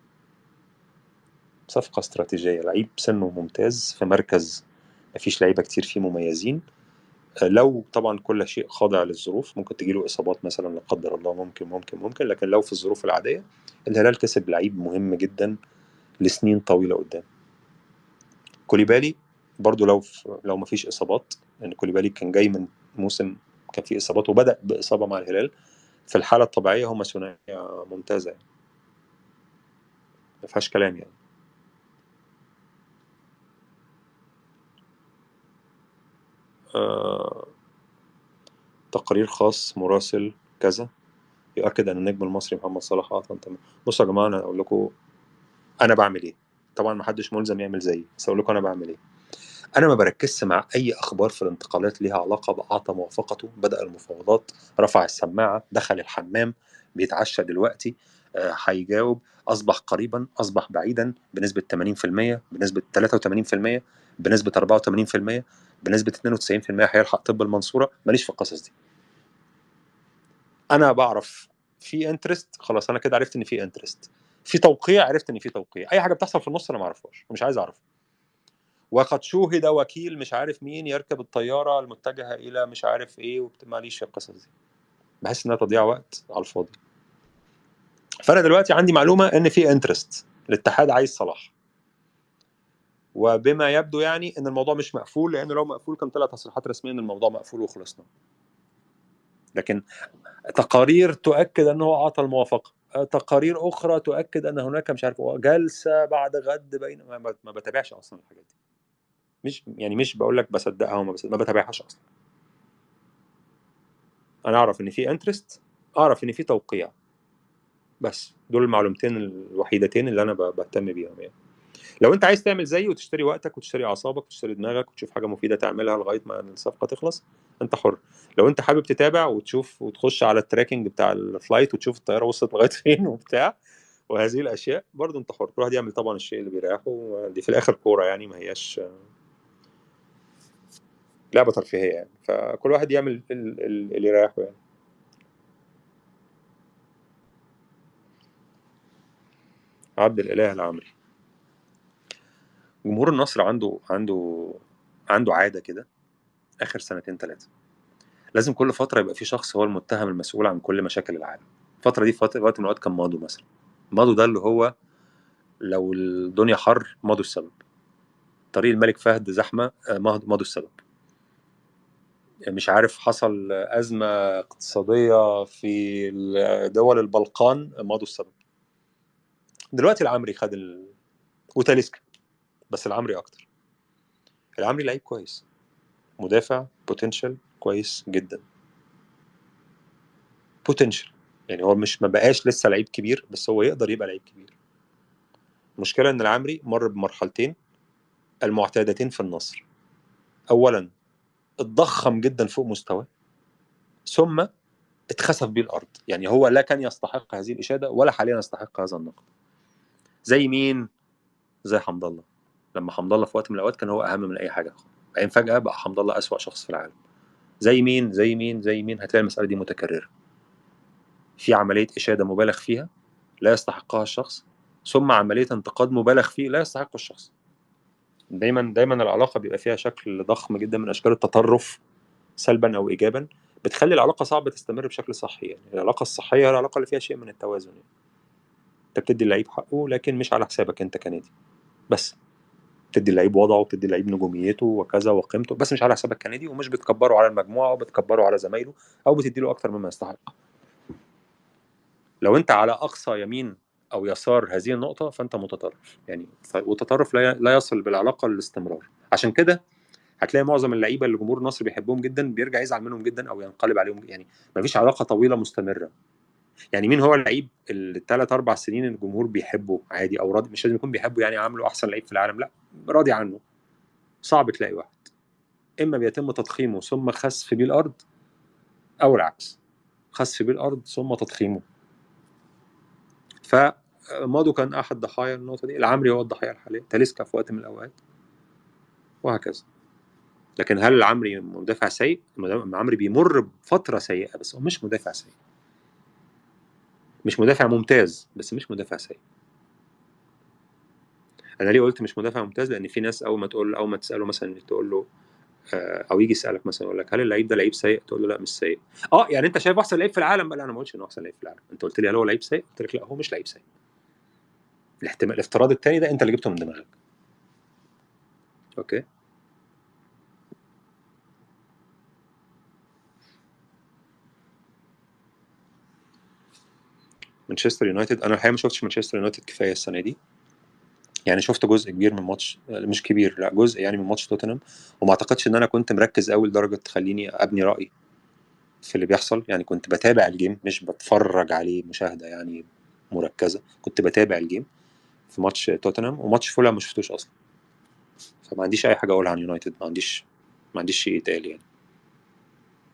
صفقة استراتيجية. لعيب سنة ممتاز في مركز مفيش لعيبة كتير فيه مميزين. لو طبعا كل شيء خاضع للظروف، ممكن تجيله اصابات مثلا لا قدر الله، ممكن ممكن ممكن، لكن لو في الظروف العادية الهلال كسب لعيب مهم جدا لسنين طويلة قدام. كوليبالي برضو لو مفيش اصابات، لان كوليبالي كان جاي من موسم كان فيه اصابات وبدا باصابة مع الهلال. في الحالة الطبيعية هم ثنائية ممتازة، يعني ما فيهاش كلام يعني. تقرير خاص مراسل كذا يؤكد ان النجم المصري محمد صلاح اعطى. تمام. بصوا يا جماعة، انا اقول لكم انا بعمل ايه. طبعا ما حدش ملزم يعمل زيي، بس اقول لكم انا بعمل ايه. انا ما بركزش مع اي اخبار في الانتقالات ليها علاقة باعطى موافقته، بدا المفاوضات، رفع السماعة، دخل الحمام، بيتعشى دلوقتي، هيجاوب، اصبح قريبا، اصبح بعيدا، بنسبة 80%، بنسبة 83%، بنسبة 84%، بنسبة 92% هيلحق طب المنصورة. ماليش في القصص دي. انا بعرف في interest، خلاص انا كده عرفت ان في interest، في توقيع عرفت ان في توقيع، اي حاجة بتحصل في النص انا ما اعرفهاش ومش عايز اعرفها. وقد شوهد وكيل مش عارف مين يركب الطيارة المتجهه الى مش عارف ايه، ماليش في القصص دي، بحس انها تضييع وقت على الفاضي. فانا دلوقتي عندي معلومة ان في interest، الاتحاد عايز صلاح، وبما يبدو يعني ان الموضوع مش مقفول، لان لو مقفول كان طلع تصريحات رسمية ان الموضوع مقفول وخلصنا. لكن تقارير تؤكد انه اعطى الموافقة، تقارير اخرى تؤكد ان هناك مش عارف جلسه بعد غد بين، ما بتابعش اصلا الحاجات دي. مش يعني مش بقول لك بصدقها وما بصدقها، ما بتابعهاش اصلا. انا اعرف ان في interest، اعرف ان في توقيع، بس دول المعلومتين الوحيدتين اللي انا بهتم بيهم يعني. لو انت عايز تعمل زيي وتشتري وقتك وتشتري اعصابك وتشتري دماغك وتشوف حاجة مفيدة تعملها لغاية ما الصفقة تخلص، انت حر. لو انت حابب تتابع وتشوف وتخش على ال tracking بتاع ال flight وتشوف الطيارة وصلت لغاية فين وبتاع وهذه الاشياء، برضه انت حر. كل واحد يعمل طبعا الشيء اللي بيريحه، دي في الاخر كورة يعني، ما هياش لعبه ترفيهية يعني، فكل واحد يعمل اللي يريحه يعني. عبد الاله العمري، جمهور النصر عنده عادة كده اخر سنتين ثلاثة، لازم كل فترة يبقى في شخص هو المتهم المسؤول عن كل مشاكل العالم. الفترة دي فترة وقت من الاوقات كان مادو مثلا، مادو ده اللي هو لو الدنيا حر مادو السبب، طريق الملك فهد زحمة مادو السبب، مش عارف حصل ازمة اقتصادية في دول البلقان مادو السبب. دلوقتي العمري خد وتاليسكا، بس العمري اكتر. العمري لعيب كويس، مدافع potential كويس جدا، potential يعني هو مش ما بقاش لسه لعيب كبير، بس هو يقدر يبقى لعيب كبير. المشكلة ان العمري مر بمرحلتين المعتادتين في النصر، اولا اتضخم جدا فوق مستواه، ثم اتخسف بيه الارض. يعني هو لا كان يستحق هذه الاشادة ولا حاليا يستحق هذا النقد. زي مين؟ زي حمد الله. لما حمد الله في وقت من الاوقات كان هو اهم من اي حاجة، بعدين فجاة بقى حمد الله اسوأ شخص في العالم. زي مين؟ زي مين؟ زي مين؟ هتلاقي المسالة دي متكررة، في عملية اشاده مبالغ فيها لا يستحقها الشخص، ثم عملية انتقاد مبالغ فيه لا يستحقه الشخص. دايما دايما العلاقة بيبقى فيها شكل ضخم جدا من اشكال التطرف سلبا او ايجابا، بتخلي العلاقة صعبة تستمر بشكل صحي. يعني العلاقة الصحية هي العلاقة اللي فيها شيء من التوازن، يعني انت بتدي اللعيب حقه لكن مش على حسابك انت كنادي. بس بتدي اللعيب وضعه، بتدي اللعيب نجوميته وكذا وقيمته، بس مش على حسابك كنادي، ومش بتكبره على المجموعة، او بتكبره على زمايله، او بتدي له اكتر مما يستحق. لو انت على اقصى يمين او يسار هذه النقطة فانت متطرف يعني، والتطرف لا يصل بالعلاقة للاستمرار. عشان كده هتلاقي معظم اللعيبة اللي جمهور النصر بيحبهم جدا بيرجع يزعل منهم جدا او ينقلب عليهم، يعني مفيش علاقة طويلة مستمرة. يعني مين هو اللعيب اللي 3-4 سنين الجمهور بيحبه عادي او راضي، مش لازم يكون بيحبه يعني عامله احسن لعيب في العالم، لا راضي عنه؟ صعب تلاقي واحد. اما بيتم تضخيمه ثم خسف بيه الارض، او العكس، خسف بيه الارض ثم تضخيمه. فمادو كان احد ضحايا النقطة دي، العمري هو الضحية الحالية، تاليسكا في وقت من الاوقات، وهكذا. لكن هل العمري مدافع سيء؟ العمري بيمر بفترة سيئه، بس هو مش مدافع سيء، مش مدافع ممتاز، بس مش مدافع سيء. انا ليه قلت مش مدافع ممتاز؟ لان في ناس اول ما تقول، اول ما تساله مثلا تقول له او يجي يسالك مثلا يقول لك هل اللعيب ده لعيب سيء؟ تقول له لا مش سيء. يعني انت شايف احسن لعيب في العالم؟ لا انا ما قلتش انه احسن لعيب في العالم، انت قلت لي هل هو لعيب سيء؟ قلت لك لا هو مش لعيب سيء. الاحتمال الافتراض الثاني ده انت اللي جبته من دماغك. okay. مانشستر يونايتد، انا الحقيقة ما شفتش مانشستر يونايتد كفاية السنة دي، يعني شفت جزء كبير من ماتش، مش كبير لا جزء يعني من ماتش توتنهام، وما اعتقدش ان انا كنت مركز قوي لدرجة تخليني ابني راي في اللي بيحصل. يعني كنت بتابع ال game مش بتفرج عليه مشاهده يعني مركزه، كنت بتابع ال game في ماتش توتنهام، وماتش فولهام ما شفتوش اصلا، فما عنديش اي حاجة اقولها عن يونايتد، ما عنديش شيء يتقال يعني.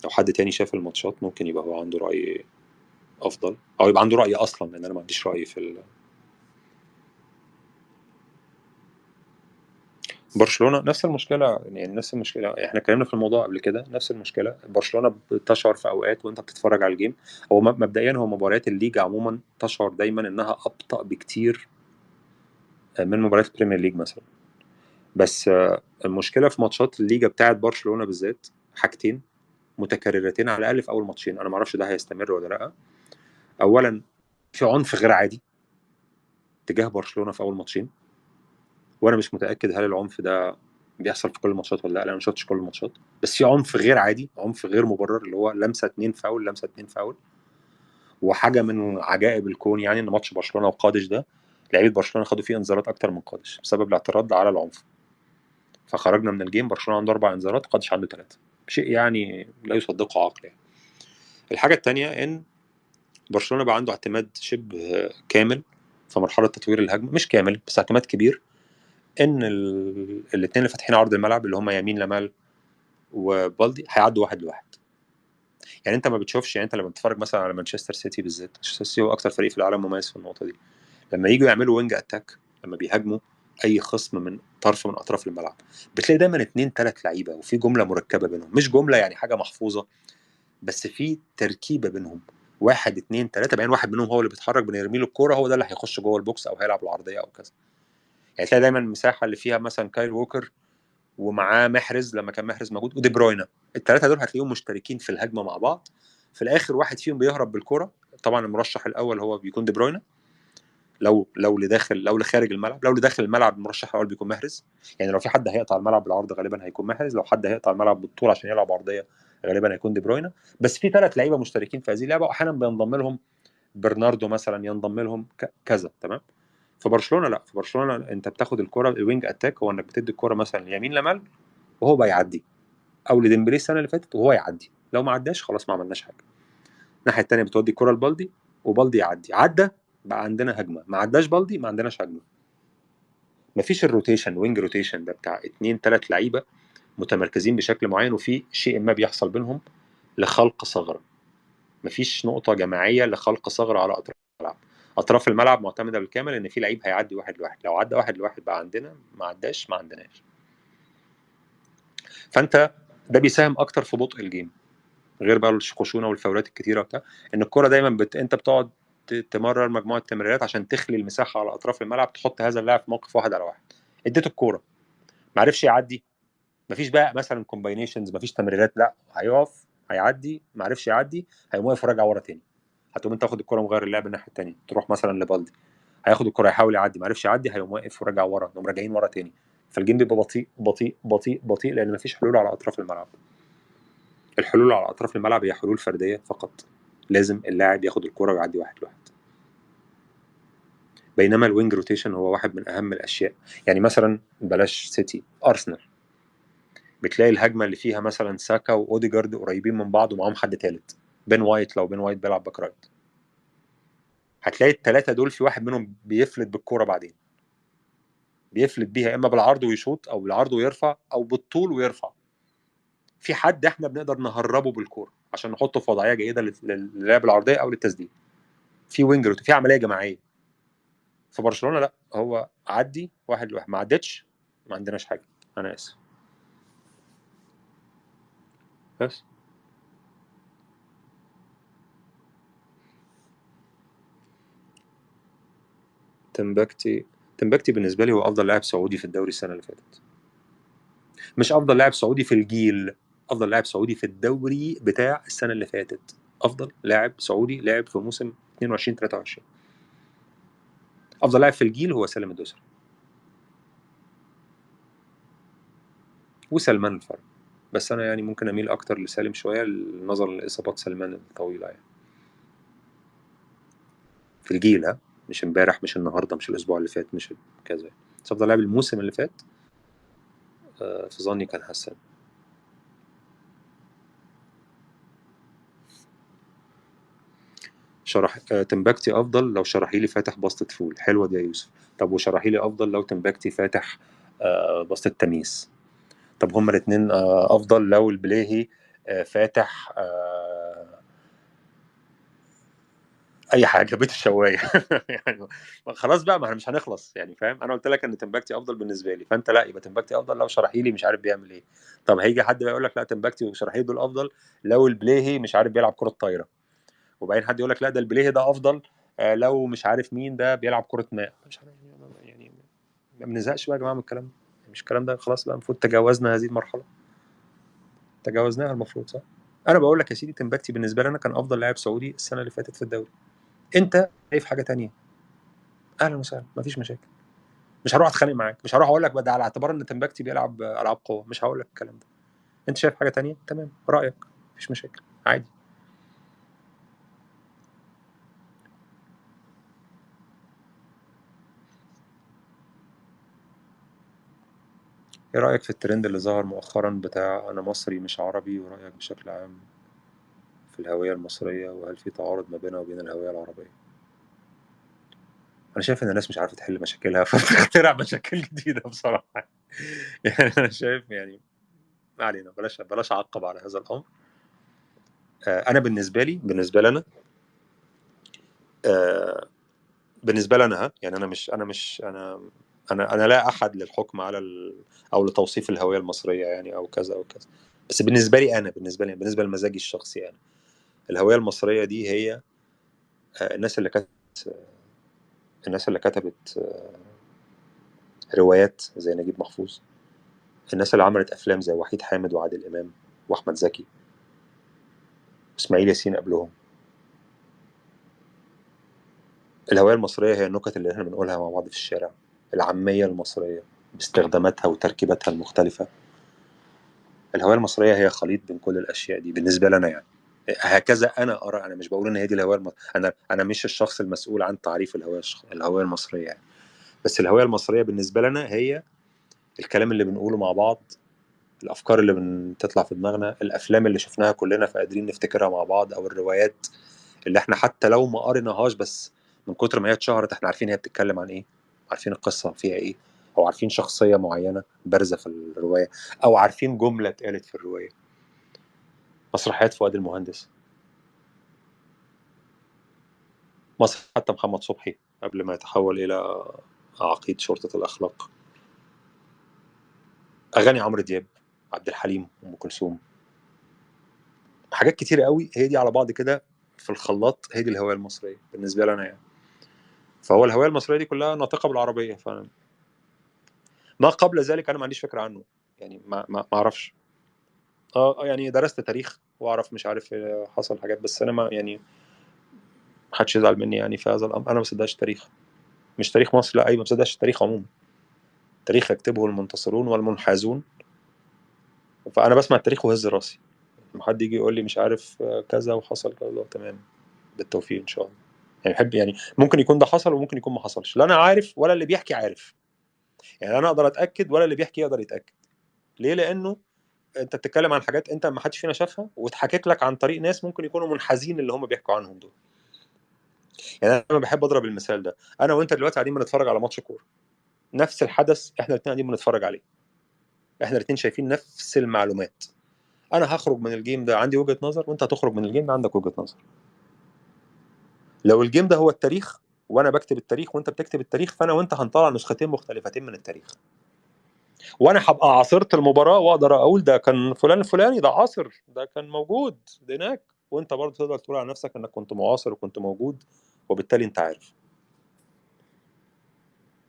لو حد تاني شاف الماتشات ممكن يبقى هو عنده راي افضل، او يبقى عنده راي اصلا، لان انا ما عنديش راي في برشلونة. نفس المشكلة يعني، نفس المشكلة احنا اتكلمنا في الموضوع قبل كده، نفس المشكلة. برشلونة بتشعر في اوقات وانت بتتفرج على ال game، هو مبدئيا هو مباريات الليج عموما تشعر دايما انها ابطا بكتير من مباريات ال Premier League مثلا، بس المشكلة في ماتشات الليجا بتاعه برشلونة بالذات حاجتين متكررتين على الاقل في اول ماتشين، انا ما اعرفش ده هيستمر ولا لا. اولا في عنف غير عادي تجاه برشلونة في اول ماتشين، وانا مش متاكد هل العنف ده بيحصل في كل الماتشات ولا لا، انا ما شفتش كل الماتشات، بس في عنف غير عادي، عنف غير مبرر، اللي هو لمسه 2 فاول، لمسه 2 فاول. وحاجه من عجائب الكون يعني ان ماتش برشلونة وقادش ده لعيبة برشلونة خدوا فيه انذارات اكتر من قادش بسبب الاعتراض على العنف، فخرجنا من ال game برشلونة عنده 4 انذارات، قادش عنده 3، شيء يعني لا يصدقه عقل يعني. الحاجة الثانية ان برشلونة بقى عنده اعتماد شبه كامل في مرحلة تطوير الهجمة، مش كامل بس اعتماد كبير، ان الاثنين اللي فاتحين عرض الملعب اللي هم يمين لمال وبالدي هيعدوا 1-1. يعني انت ما بتشوفش، يعني انت لما بتتفرج مثلا على مانشستر سيتي بالذات، مانشستر سيتي هو اكتر فريق في العالم مميز في النقطة دي، لما يجوا يعملوا wing attack، لما بيهاجموا اي خصم من طرف من اطراف الملعب، بتلاقي دايما 2-3 لعيبة وفي جملة مركبة بينهم، مش جملة يعني حاجة محفوظة، بس في تركيبه بينهم، 1 2 3، بعدين واحد منهم هو اللي بيتحرك، بنرمي له الكورة، هو ده اللي هيخش جوه ال box او هيلعب العرضية او كذا. يعني تلاقي دايما المساحة اللي فيها مثلا كايل ووكر ومعاه محرز لما كان محرز موجود ودي بروينا، الثلاثة دول هتلاقيهم مشتركين في الهجمة مع بعض، في الاخر واحد فيهم بيهرب بالكورة، طبعا المرشح الاول هو بيكون دي بروينا، لو لداخل، لو لخارج الملعب، لو لداخل الملعب المرشح الاول بيكون محرز، يعني لو في حد هيقطع الملعب بالعرض غالبا هيكون محرز، لو حد هيقطع الملعب بالطول عشان يلعب عرضية غالبا هيكون دي بروينا، بس في 3 لعيبة مشتركين في هذه اللعبة، واحيانا بينضم لهم برناردو مثلا، ينضم لهم كذا، تمام. في برشلونة لا، في برشلونة انت بتاخد الكره، ال wing attack هو انك بتدي الكره مثلا ليمين لمال وهو بيعدي، او لديمبلي السنة اللي فاتت وهو يعدي، لو ما عداش خلاص ما عملناش حاجة. الناحية الثانية بتودي الكره لبالدي وبالدي يعدي، عدى بقى عندنا هجمة، ما عداش بالدي ما عندناش هجمة. مفيش ال rotation، wing rotation ده بتاع 2 3 لعيبة متمركزين بشكل معين وفي شيء ما بيحصل بينهم لخلق ثغره، مفيش نقطة جماعية لخلق ثغره على اطراف الملعب. اطراف الملعب معتمدة بالكامل ان في لعيب هيعدي 1-1، لو عدى 1-1 بقى عندنا، ما عداش ما عندناش. فانت ده بيساهم اكتر في بطء ال game، غير بقى الخشونه والفاولات الكتيرة وبتاع، ان الكره دايما انت بتقعد تمرر مجموعة تمريرات عشان تخلي المساحة على اطراف الملعب، تحط هذا اللاعب في موقف 1-1، اديته الكورة ما عرفش يعدي، مفيش بقى مثلا combinations، مفيش تمريرات، لا هيقف هيعدي، ما عرفش يعدي هيقوم واقف وراجع ورا تاني، هتقوم انت تاخد الكورة مغير اللعب الناحية الثانية، تروح مثلا لبالدي هياخد الكورة يحاول يعدي، ما عرفش يعدي هيقوم واقف وراجع ورا، نقوم راجعين ورا تاني. فال game بيبقى بطيء بطيء بطيء بطيء، لان مفيش حلول على اطراف الملعب. الحلول على اطراف الملعب هي حلول فردية فقط، لازم اللاعب ياخد الكره ويعدي واحد لواحد. بينما ال wing rotation هو واحد من اهم الاشياء. يعني مثلا بلاش سيتي، ارسنال بتلاقي الهجمة اللي فيها مثلا ساكا واوديجارد قريبين من بعض ومعاهم حد ثالث، بين وايت، لو بين وايت بيلعب back right هتلاقي الثلاثة دول في واحد منهم بيفلت بالكورة، بعدين بيفلت بيها اما بالعرض ويشوط، او بالعرض ويرفع، او بالطول ويرفع. في حد احنا بنقدر نهربه بالكورة عشان نحطه في وضعية جيدة للعب العرضية او للتسديد. في wing rotation، في عملية جماعية. في برشلونة لا، هو عدي واحد لواحد، ما عدتش ما عندناش حاجة، انا اسف. بس تمبكتي بالنسبة لي هو افضل لاعب سعودي في الدوري السنة اللي فاتت. مش افضل لاعب سعودي في الجيل، افضل لاعب سعودي في الدوري بتاع السنة اللي فاتت، افضل لاعب سعودي لعب في موسم 22 23. افضل لاعب في الجيل هو سالم الدوسري وسلمان الفرج، بس انا يعني ممكن اميل اكتر لسالم شوية نظرا لاصابات سلمان الطويلة يعني في الجيل، ها، مش امبارح، مش النهارده، مش الاسبوع اللي فات، مش كذا. بس افضل لاعب الموسم اللي فات في ظني كان حسان. شرح تمبكتي افضل لو شراحيلي فاتح بسطة فول، حلوة دي يا يوسف. طب وشراحيلي افضل لو تمبكتي فاتح بسطة تميس. طب هما الاثنين افضل لو البليهي فاتح اي حاجة، بيت الشوايه. يعني خلاص بقى، ما احنا مش هنخلص يعني، فاهم؟ انا قلت لك ان تمبكتي افضل بالنسبة لي، فانت لا، يبقى تمبكتي افضل لو شراحيلي مش عارف بيعمل ايه. طب هيجي حد بقى يقول لك لا، تمبكتي وشراحيلي دول افضل لو البليهي مش عارف بيلعب كره طايره، وبعدين حد يقول لك لا ده البليهي ده افضل لو مش عارف مين ده بيلعب كره ماء، مش عارف يعني. ما بنزهقش بقى يا جماعة من الكلام ده، مش الكلام ده خلاص بقى، المفروض تجاوزنا هذه المرحلة، تجاوزناها المفروض، صح؟ انا بقول لك يا سيدي تمبكتي بالنسبة لنا كان افضل لاعب سعودي السنة اللي فاتت في الدوري. انت شايف حاجة تانية، اهلا وسهلا، مفيش مشاكل، مش هروح اتخانق معاك، مش هروح اقول لك ده على اعتبار ان تمبكتي بيلعب العاب قوة، مش هقول لك الكلام ده. انت شايف حاجة تانية، تمام، رايك، مفيش مشاكل، عادي. ايه رايك في الترند اللي ظهر مؤخرا بتاع انا مصري مش عربي، ورايك بشكل عام في الهوية المصرية، وهل في تعارض ما بينها وبين الهوية العربية؟ انا شايف ان الناس مش عارفه تحل مشاكلها فبتخترع مشاكل جديدة بصراحة. يعني انا شايف يعني ما علينا، بلاش اعقب على هذا الامر. انا بالنسبة لي، بالنسبة لنا، بالنسبة لنا، ها، يعني انا مش انا مش انا انا انا لا احد للحكم على او لتوصيف الهوية المصرية يعني او كذا او كذا، بس بالنسبة لي انا، بالنسبة لي، بالنسبة لمزاجي الشخصي يعني، الهوية المصرية دي هي الناس اللي كتبت روايات زي نجيب محفوظ، الناس اللي عملت افلام زي وحيد حامد وعادل امام واحمد زكي واسماعيل ياسين قبلهم. الهوية المصرية هي النكت اللي احنا بنقولها مع بعض في الشارع، العامية المصرية باستخداماتها وتركيباتها المختلفة. الهوية المصرية هي خليط بين كل الأشياء دي بالنسبة لنا يعني، هكذا أنا أرى. أنا مش بقول إن هي دي الهوية أنا مش الشخص المسؤول عن تعريف الهوية المصرية يعني. بس الهوية المصرية بالنسبة لنا هي الكلام اللي بنقوله مع بعض، الأفكار اللي بتطلع في دماغنا، الأفلام اللي شفناها كلنا فقادرين نفتكرها مع بعض، أو الروايات اللي احنا حتى لو ما قريناهاش بس من كتر ما هي اتشهرت احنا عارفين هي بتتكلم عن ايه، عارفين القصة فيها ايه، او عارفين شخصية معينة بارزة في الرواية، او عارفين جملة اتقالت في الرواية. مسرحيات فؤاد المهندس، مسرح حتى محمد صبحي قبل ما يتحول الى عقيد شرطة الاخلاق، اغاني عمرو دياب، عبد الحليم، ام كلثوم، حاجات كتير قوي هي دي على بعض كده في الخلاط، هي دي الهوية المصرية بالنسبة لنا يعني. فهو الهوية المصرية دي كلها ناطقة بالعربية، فما قبل ذلك أنا ما عنديش فكرة عنه يعني، ما أعرفش. يعني درست تاريخ وأعرف مش عارف حصل حاجات، بس أنا ما يعني ما حدش يزعل مني يعني في هذا الأمر، أنا ما بصدقش التاريخ، مش تاريخ مصر، لا أيوة ما بصدقش التاريخ عموما. تاريخ يكتبه المنتصرون والمنحازون. فانا بسمع التاريخ وهز راسي، لما حد يجي يقول لي مش عارف كذا وحصل كذا، تمام بالتوفيق ان شاء الله. يعني بحب، يعني ممكن يكون ده حصل وممكن يكون ما حصلش، لا انا عارف ولا اللي بيحكي عارف، يعني انا اقدر اتاكد ولا اللي بيحكي يقدر يتاكد. ليه؟ لانه انت بتتكلم عن حاجات انت ما حدش فينا شافها، واتحكت لك عن طريق ناس ممكن يكونوا منحازين اللي هم بيحكوا عنهم دول. يعني انا بحب اضرب المثال ده، انا وانت دلوقتي قاعدين بنتفرج على ماتش كورة، نفس الحدث احنا الاثنين قاعدين بنتفرج عليه، احنا الاثنين شايفين نفس المعلومات. انا هخرج من ال game ده عندي وجهه نظر، وانت هتخرج من ال game ده عندك وجهه نظر. لو ال game ده هو التاريخ وانا بكتب التاريخ وانت بتكتب التاريخ، فانا وانت هنطلع نسختين مختلفتين من التاريخ. وانا هبقى عاصرت المباراة واقدر اقول ده كان فلان الفلاني، ده عاصر، ده كان موجود ده هناك، وانت برضه تقدر تقول على نفسك انك كنت معاصر وكنت موجود، وبالتالي انت عارف.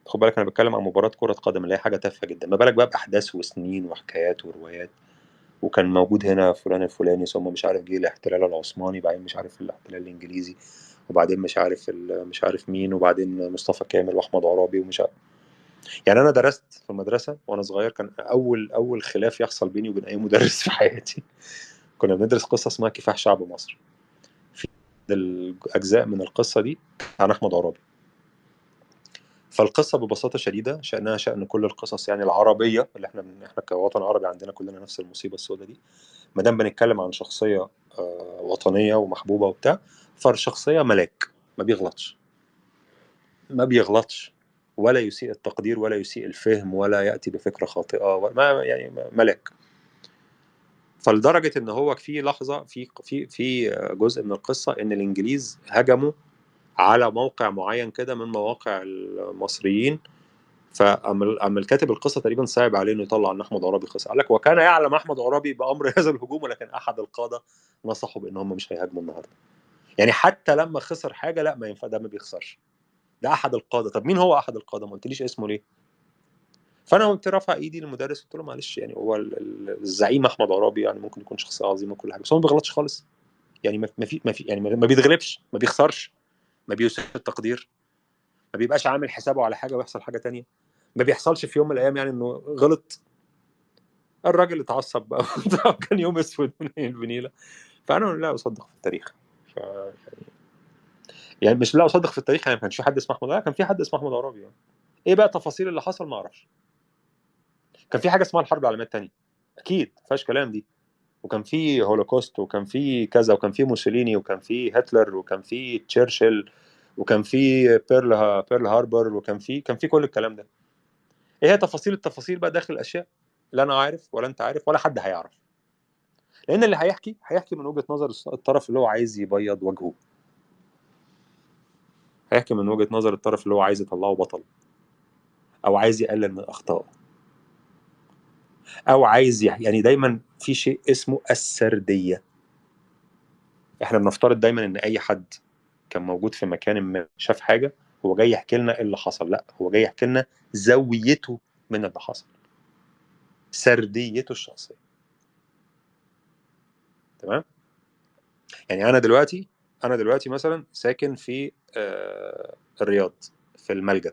خد بالك انا بتكلم عن مباراة كره قدم اللي هي حاجة تافهة جدا، ما بالك بقى باحداث وسنين وحكايات وروايات، وكان موجود هنا فلان الفلاني، ثم مش عارف جه الاحتلال العثماني، بعدين مش عارف الاحتلال الانجليزي، وبعدين مش عارف مش عارف مين، وبعدين مصطفى كامل واحمد عرابي ومش عارف. يعني انا درست في المدرسة وانا صغير، كان اول خلاف يحصل بيني وبين اي مدرس في حياتي، كنا بندرس قصة اسمها كفاح شعب مصر. في الاجزاء من القصة دي عن احمد عرابي. فالقصة ببساطة شديدة شانها شان كل القصص يعني العربية اللي احنا كوطن عربي عندنا كلنا نفس المصيبة السوداء دي. ما دام بنتكلم عن شخصية وطنية ومحبوبه وبتاع، فالشخصيه ملاك، ما بيغلطش، ما بيغلطش ولا يسيء التقدير ولا يسيء الفهم ولا ياتي بفكره خاطئه، ما يعني ملاك. فلدرجه ان هو في لحظة في في في جزء من القصة ان الانجليز هجموا على موقع معين كده من مواقع المصريين، فأم الكاتب القصة تقريبا صعب عليه انه يطلع ان احمد عرابي خسر، قال لك وكان يعلم احمد عرابي بامر هذا الهجوم، ولكن احد القادة نصحه بان هم مش هيهاجموا النهارده. يعني حتى لما خسر حاجة، لا ما ينفع، ده ما بيخسرش، ده احد القادة. طب مين هو احد القادة؟ ما قلتليش اسمه ليه؟ فانا قمت رافع ايدي للمدرس قلت له معلش، يعني هو الزعيم احمد عرابي يعني ممكن يكون شخصية عظيمة وكل حاجة، بس هو ما بيغلطش خالص، يعني ما في يعني ما بيتغلبش، ما بيخسرش، ما بيسيء التقدير، ما بيبقاش عامل حسابه على حاجة ويحصل حاجة تانية، ما بيحصلش في يوم من الايام يعني انه غلط. الراجل اتعصب بقى كان يوم اسود من البنيله. فانا لا اصدق في التاريخ، يعني مش لا اصدق في التاريخ، يعني ما كانش في حد اسمه احمد، لا كان في حد اسمه احمد عرابي. يعني ايه بقى تفاصيل اللي حصل ما اعرفش. كان في حاجة اسمها الحرب العالمية الثانية اكيد ما فيهاش كلام دي، وكان في هولوكوست، وكان في كذا، وكان في موسوليني، وكان في هتلر، وكان في تشرشل، وكان في بيرل هاربر، وكان في كان في كل الكلام ده. ايه هي تفاصيل التفاصيل بقى داخل الاشياء؟ لا انا عارف ولا انت عارف ولا حد هيعرف، لان اللي هيحكي هيحكي من وجهة نظر الطرف اللي هو عايز يبيض وجهه، هيحكي من وجهة نظر الطرف اللي هو عايز يطلعه بطل، او عايز يقلل من اخطائه، او عايز يعني دايما في شيء اسمه السردية. احنا بنفترض دايما ان اي حد كان موجود في مكان ما شاف حاجة هو جاي يحكي لنا اللي حصل، لا هو جاي يحكي لنا زاويته من اللي حصل، سرديته الشخصية. تمام؟ يعني انا دلوقتي مثلا ساكن في الرياض في الملجأ،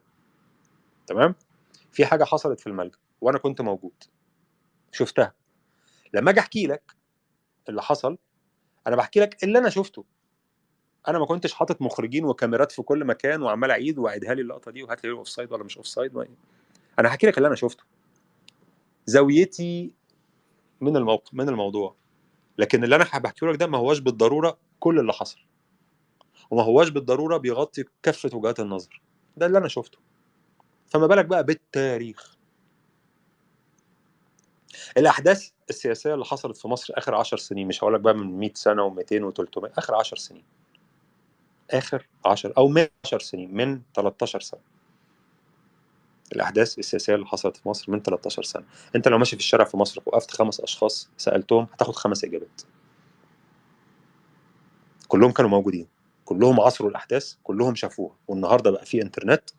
تمام؟ في حاجة حصلت في الملجأ وانا كنت موجود شفتها، لما اجي احكي لك اللي حصل انا بحكي لك اللي انا شفته. انا ما كنتش حاطط مخرجين وكاميرات في كل مكان وعمال اعيد واعيدها لي اللقطة دي وهات لي offside ولا مش offside، انا هحكي لك اللي انا شفته، زاويتي من الموقف من الموضوع. لكن اللي انا بحكيه لك ده ما هواش بالضرورة كل اللي حصل، وما هواش بالضرورة بيغطي كافة وجهات النظر، ده اللي انا شفته. فما بالك بقى بالتاريخ، الاحداث السياسية اللي حصلت في مصر اخر 10 سنين، مش هقول لك بقى من 100 سنة و200 و300، اخر 10 سنين، اخر 10 او 10 سنين، من 13 سنة، الاحداث السياسية اللي حصلت في مصر من 13 سنة. انت لو ماشي في الشارع في مصر وقفت 5 اشخاص سالتهم هتاخد 5 اجابات، كلهم كانوا موجودين، كلهم عصروا الاحداث، كلهم شافوها. والنهارده بقى في انترنت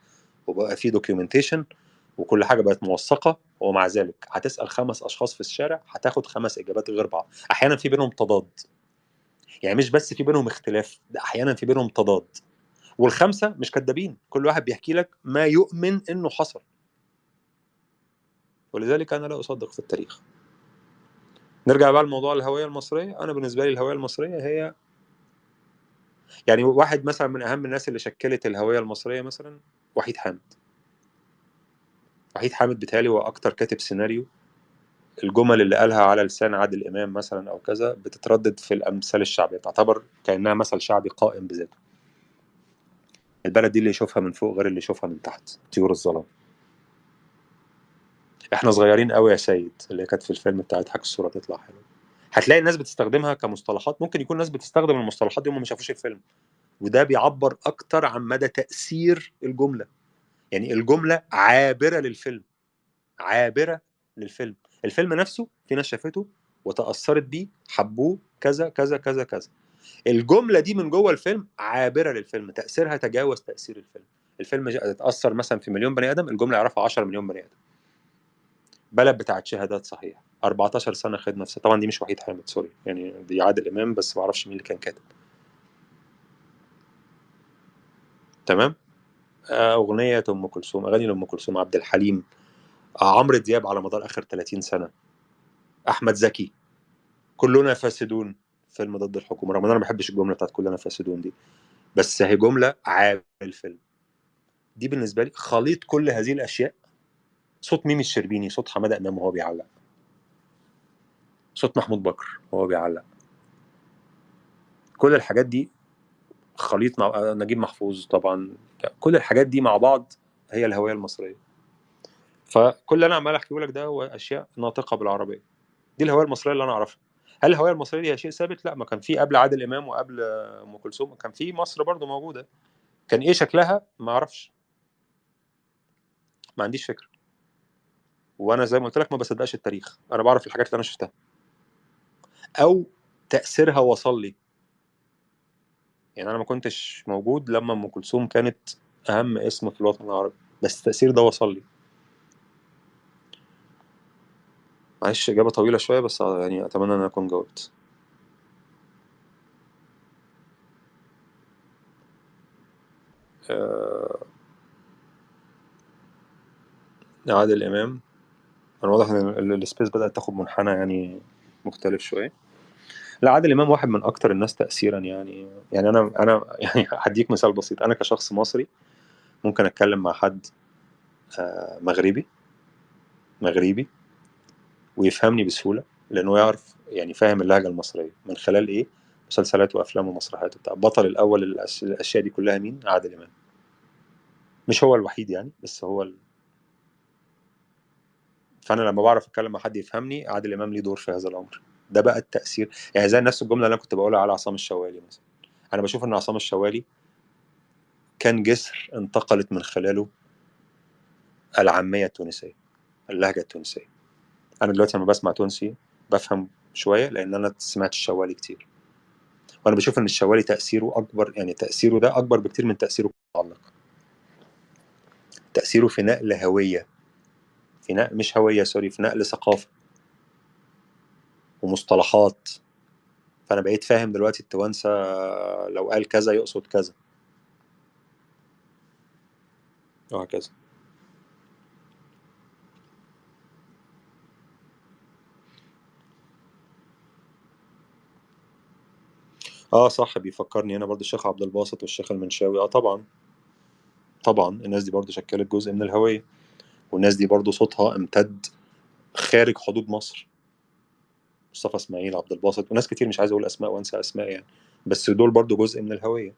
وبقى في documentation وكل حاجة بقت موثقة، ومع ذلك هتسال 5 اشخاص في الشارع هتاخد 5 اجابات غير بعض. احيانا في بينهم تضاد، يعني مش بس في بينهم اختلاف، ده احيانا في بينهم تضاد، والخمسة مش كدابين، كل واحد بيحكي لك ما يؤمن انه حصل. ولذلك انا لا اصدق في التاريخ. نرجع بقى لموضوع الهوية المصرية. انا بالنسبة لي الهوية المصرية هي يعني واحد مثلا من اهم الناس اللي شكلت الهوية المصرية مثلا وحيد حامد. وحيد حامد بيتهيألي هو اكتر كاتب سيناريو الجمل اللي قالها على لسان عادل امام مثلا او كذا بتتردد في الامثال الشعبية، تعتبر كانها مثل شعبي قائم بذاته. البلد دي اللي يشوفها من فوق غير اللي يشوفها من تحت، طيور الظلام. احنا صغيرين قوي يا سيد، اللي كانت في الفيلم بتاع اضحك الصورة تطلع حلوة. هتلاقي الناس بتستخدمها كمصطلحات، ممكن يكون الناس بتستخدم المصطلحات دي وهم ما شافوش الفيلم، وده بيعبر اكتر عن مدى تاثير الجملة. يعني الجملة عابرة للفيلم، عابرة للفيلم. الفيلم نفسه في ناس شافته وتاثرت بيه، حبوه كذا كذا كذا كذا. الجملة دي من جوه الفيلم عابرة للفيلم، تاثيرها تجاوز تاثير الفيلم. الفيلم اتاثر مثلا في مليون بني ادم، الجملة يعرفها 10 مليون بني ادم. بلد بتاعت شهادات صحيح، 14 سنة خدمة في، طبعا دي مش وحيد حامد sorry، يعني دي عادل امام، بس ما اعرفش مين اللي كان كاتب. تمام. اغنية ام كلثوم، اغاني لام كلثوم، عبد الحليم، عمرو دياب على مدار اخر 30 سنة، احمد زكي، كلنا فاسدون، فيلم ضد الحكومة، رغم ان انا ما بحبش الجملة بتاعت كلنا فاسدون دي، بس هي جملة عابرة الفيلم. دي بالنسبة لي خليط كل هذه الاشياء. صوت ميمي الشربيني، صوت حمادة امام وهو بيعلق، صوت محمود بكر وهو بيعلق، كل الحاجات دي خليط مع نجيب محفوظ طبعا، كل الحاجات دي مع بعض هي الهوية المصرية. فكل اللي انا عمال احكيه لك ده هو اشياء ناطقه بالعربية. دي الهوية المصرية اللي انا اعرفها. هل الهوية المصرية دي هي شيء ثابت؟ لا، ما كان في قبل عادل امام وقبل ام كلثوم كان في مصر برضو موجودة. كان ايه شكلها؟ ما اعرفش، ما عنديش فكرة. وانا زي ما قلت لك ما بصدقش التاريخ، انا بعرف الحاجات اللي انا شفتها او تاثيرها وصل لي. يعني انا ما كنتش موجود لما ام كلثوم كانت اهم اسم في الوطن العربي، بس التاثير ده وصل لي. معلش اجابه طويلة شوية، بس يعني اتمنى ان انا اكون جاوبت. عادل امام، انا واضح ان ال space بدات تاخد منحنى يعني مختلف شوية. لا، عادل امام واحد من اكتر الناس تاثيرا. يعني انا يعني هديك مثال بسيط. انا كشخص مصري ممكن اتكلم مع حد مغربي ويفهمني بسهولة، لانه يعرف يعني فاهم اللهجة المصرية من خلال ايه؟ مسلسلات وافلام ومسرحيات وبتاع. بطل الاول الاشياء دي كلها مين؟ عادل امام. مش هو الوحيد يعني، بس هو فانا لما بعرف اتكلم مع حد يفهمني، عادل امام ليه دور في هذا الامر. ده بقى التاثير. يعني زي نفس الجملة اللي انا كنت بقولها على عصام الشوالي مثلا. انا بشوف ان عصام الشوالي كان جسر انتقلت من خلاله العامية التونسية، اللهجة التونسية. انا دلوقتي لما بسمع تونسي بفهم شوية، لان انا سمعت الشوالي كتير. وانا بشوف ان الشوالي تاثيره اكبر، يعني تاثيره ده اكبر بكتير من تاثيره المتعلق. تاثيره في نقل هوية، في نقل مش هوية سوري، في نقل ثقافة ومصطلحات. فانا بقيت فاهم دلوقتي التوانسة لو قال كذا يقصد كذا وهكذا. صح، بيفكرني انا برضو الشيخ عبد الباسط والشيخ المنشاوي. طبعا طبعا الناس دي برضو شكلت جزء من الهوية، والناس دي برضو صوتها امتد خارج حدود مصر. مصطفى اسماعيل، عبد الباسط، وناس كتير مش عايز اقول اسماء وانسى اسماء يعني، بس دول برضو جزء من الهوية.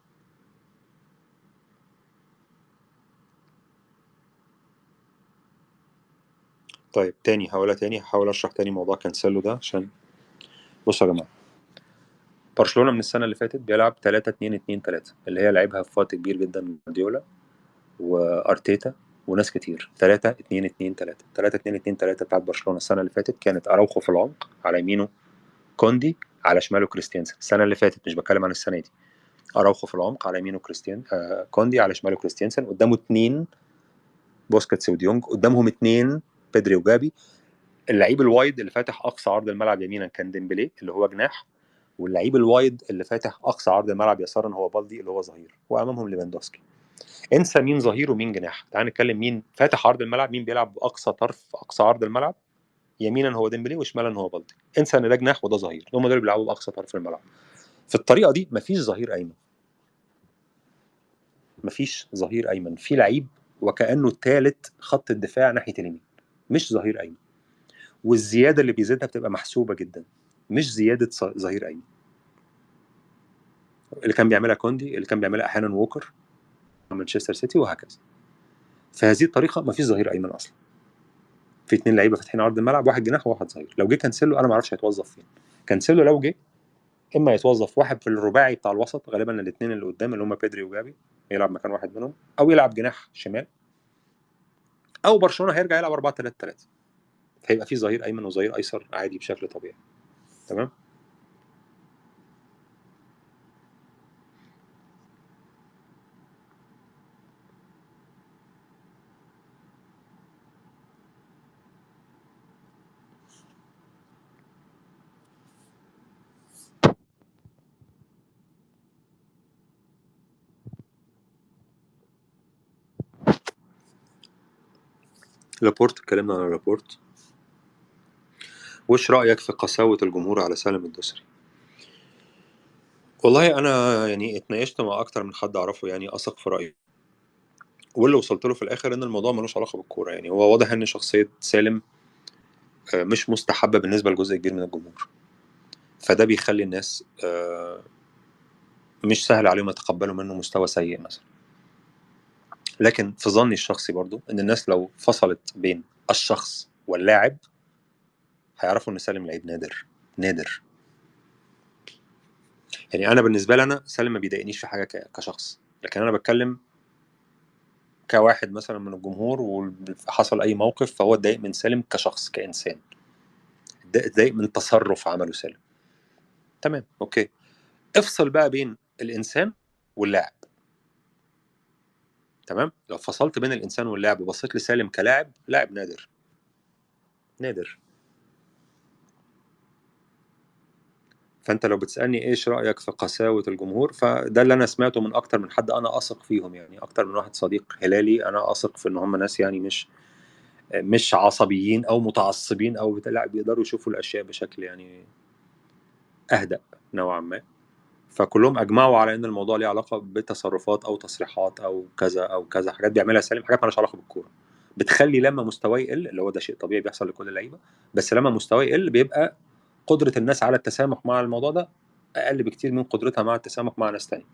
طيب تاني هقولها تاني، هحاول اشرح تاني موضوع كانسيلو ده عشان بصوا يا جماعة، برشلونة من السنة اللي فاتت بيلعب 3-2-2-3 اللي هي لعبها في وقت كبير جدا جوارديولا وارتيتا وناس كتير. 3-2-2-3، 3-2-2-3 بتاعت برشلونة السنة اللي فاتت كانت اراوخو في العمق، على يمينه كوندي، على شماله كريستيانسن. السنة اللي فاتت، مش بتكلم عن السنة دي. اراوخو في العمق، على يمينه كوندي، على شماله كريستيانسن، قدامه 2 بوسكيتس وديونج، قدامهم 2 بيدري وجابي. اللعيب ال wide اللي فاتح اقصى عرض الملعب يمينا كان ديمبلي اللي هو جناح، واللعيب ال wide اللي فاتح اقصى عرض الملعب يسارا هو بالدي اللي هو ظهير، وامامهم ليفاندوسكي. انسى مين ظهير ومين جناح، تعال نتكلم مين فاتح عرض الملعب، مين بيلعب باقصى طرف اقصى عرض الملعب. يمينا هو ديمبلي وشمالا هو بالدي. انسى ان ده جناح وده ظهير، هم دول بيلعبوا باقصى طرف الملعب. في الطريقة دي مفيش ظهير ايمن، مفيش ظهير ايمن، في لعيب وكانه ثالث خط الدفاع ناحية اليمين، مش ظهير ايمن. والزيادة اللي بيزيدها بتبقى محسوبة جدا، مش زيادة ظهير ايمن. اللي كان بيعملها كوندي، اللي كان بيعملها احيانا ووكر مانشستر سيتي، وهكذا. في هذه الطريقة مفيش ظهير ايمن اصلا. في 2 لعيبة فاتحين عرض الملعب، واحد جناح وواحد ظهير. لو جه كانسيلو انا ما اعرفش هيتوظف فين. كانسيلو لو جه اما يتوظف واحد في الرباعي بتاع الوسط، غالبا الاثنين اللي قدام اللي هم بيدري وجابي، يلعب مكان واحد منهم، او يلعب جناح شمال، او برشلونة هيرجع يلعب 4-3-3، هيبقى في ظهير ايمن وظهير ايسر عادي بشكل طبيعي. تمام. لابورت، اتكلمنا عن لابورت. وش رأيك في قساوة الجمهور على سالم الدوسري؟ والله أنا يعني اتناقشت مع أكتر من حد أعرفه، يعني أثق في رأيه، واللي وصلت له في الآخر إن الموضوع ملوش علاقة بالكورة. يعني هو واضح إن شخصية سالم مش مستحبة بالنسبة لجزء كبير من الجمهور، فده بيخلي الناس مش سهل عليهم يتقبلوا منه مستوى سيء مثلا. لكن في ظني الشخصي برضو ان الناس لو فصلت بين الشخص واللاعب هيعرفوا ان سالم لعيب نادر نادر. يعني انا بالنسبة لي، انا سالم ما بيضايقنيش في حاجة كشخص، لكن انا بتكلم كواحد مثلا من الجمهور وحصل اي موقف فهو اتضايق من سالم كشخص كانسان، اتضايق من تصرف عمله سالم. تمام، okay. افصل بقى بين الانسان واللاعب. تمام. لو فصلت بين الانسان واللاعب وبصيت لسالم كلاعب، لاعب نادر نادر. فانت لو بتسالني ايش رايك في قساوه الجمهور، فده اللي انا سمعته من اكتر من حد انا اثق فيهم، يعني اكتر من واحد صديق هلالي انا اثق في ان هم ناس يعني مش عصبيين او متعصبين او لا، بيقدروا يشوفوا الاشياء بشكل يعني اهدأ نوعا ما. فكلهم اجمعوا على ان الموضوع ليه علاقة بتصرفات او تصريحات او كذا او كذا، حاجات بيعملها سالم، حاجات مالهاش علاقة بالكورة، بتخلي لما مستواه يقل، اللي هو ده شيء طبيعي بيحصل لكل اللعيبة، بس لما مستواه يقل بيبقى قدره الناس على التسامح مع الموضوع ده اقل بكتير من قدرتها مع التسامح مع ناس تانية.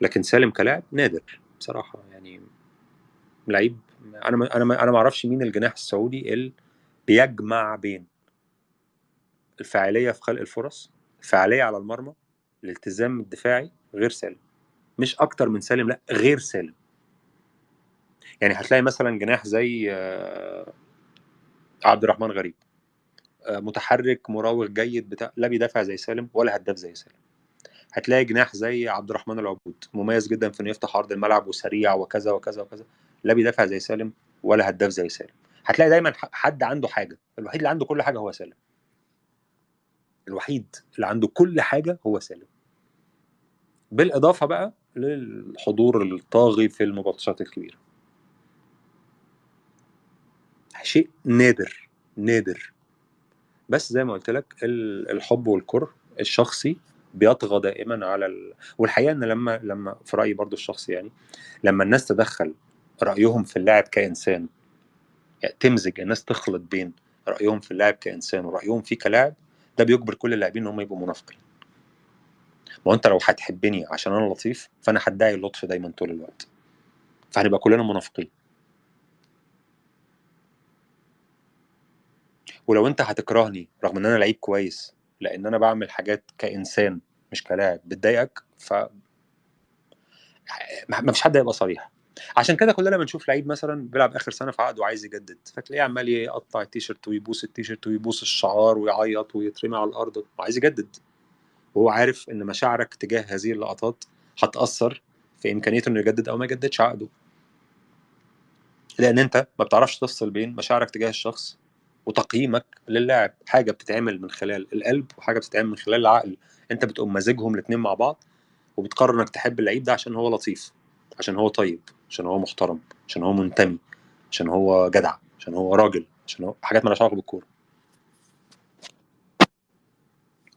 لكن سالم كلاعب نادر بصراحة، يعني لعيب انا ما اعرفش مين الجناح السعودي اللي بيجمع بين الفاعلية في خلق الفرص، الفاعلية على المرمى، الالتزام الدفاعي، غير سالم. مش اكتر من سالم، لا غير سالم. يعني هتلاقي مثلا جناح زي عبد الرحمن غريب، متحرك مراوغ جيد بتاع، لا بيدافع زي سالم ولا هداف زي سالم. هتلاقي جناح زي عبد الرحمن العبود، مميز جدا في انه يفتح عرض الملعب وسريع وكذا وكذا وكذا، لا بيدافع زي سالم ولا هداف زي سالم. هتلاقي دايما حد عنده حاجة، الوحيد اللي عنده كل حاجة هو سالم. الوحيد اللي عنده كل حاجة هو سالم. بالاضافة بقى للحضور الطاغي في المباريات الكبيرة. شيء نادر نادر. بس زي ما قلت لك الحب والكره الشخصي بيطغى دائما على والحقيقة ان لما في رايي برضو الشخصي، يعني لما الناس تدخل رايهم في اللاعب كانسان، يعني تمزج الناس تخلط بين رايهم في اللاعب كانسان ورايهم فيه كلاعب، ده بيجبر كل اللاعبين ان هم يبقوا منافقين. ما انت لو هتحبني عشان انا لطيف فانا هدعي اللطف دايما طول الوقت، فهنبقى كلنا منافقين. ولو انت هتكرهني رغم ان انا لعيب كويس لان انا بعمل حاجات كانسان مش كلاعب بتضايقك، ف ما فيش حد هيبقى صريح. عشان كده كلنا بنشوف لعيب مثلا بيلعب اخر سنة في عقده وعايز يجدد، فتلاقيه عمال يقطع التيشيرت ويبوس التيشيرت ويبوس الشعار ويعيط ويترمي على الارض وعايز يجدد، وهو عارف ان مشاعرك تجاه هذه اللقطات هتاثر في امكانيته انه يجدد او ما يجددش عقده، لان انت ما بتعرفش تفصل بين مشاعرك تجاه الشخص وتقييمك للاعب. حاجة بتتعمل من خلال القلب وحاجه بتتعمل من خلال العقل، انت بتقوم مزجهم الاثنين مع بعض وبتقرر انك تحب اللعيب ده عشان هو لطيف، عشان هو طيب، عشان هو محترم، عشان هو منتمي، عشان هو جدع، عشان هو راجل، عشان هو حاجات مالهاش علاقة بالكورة.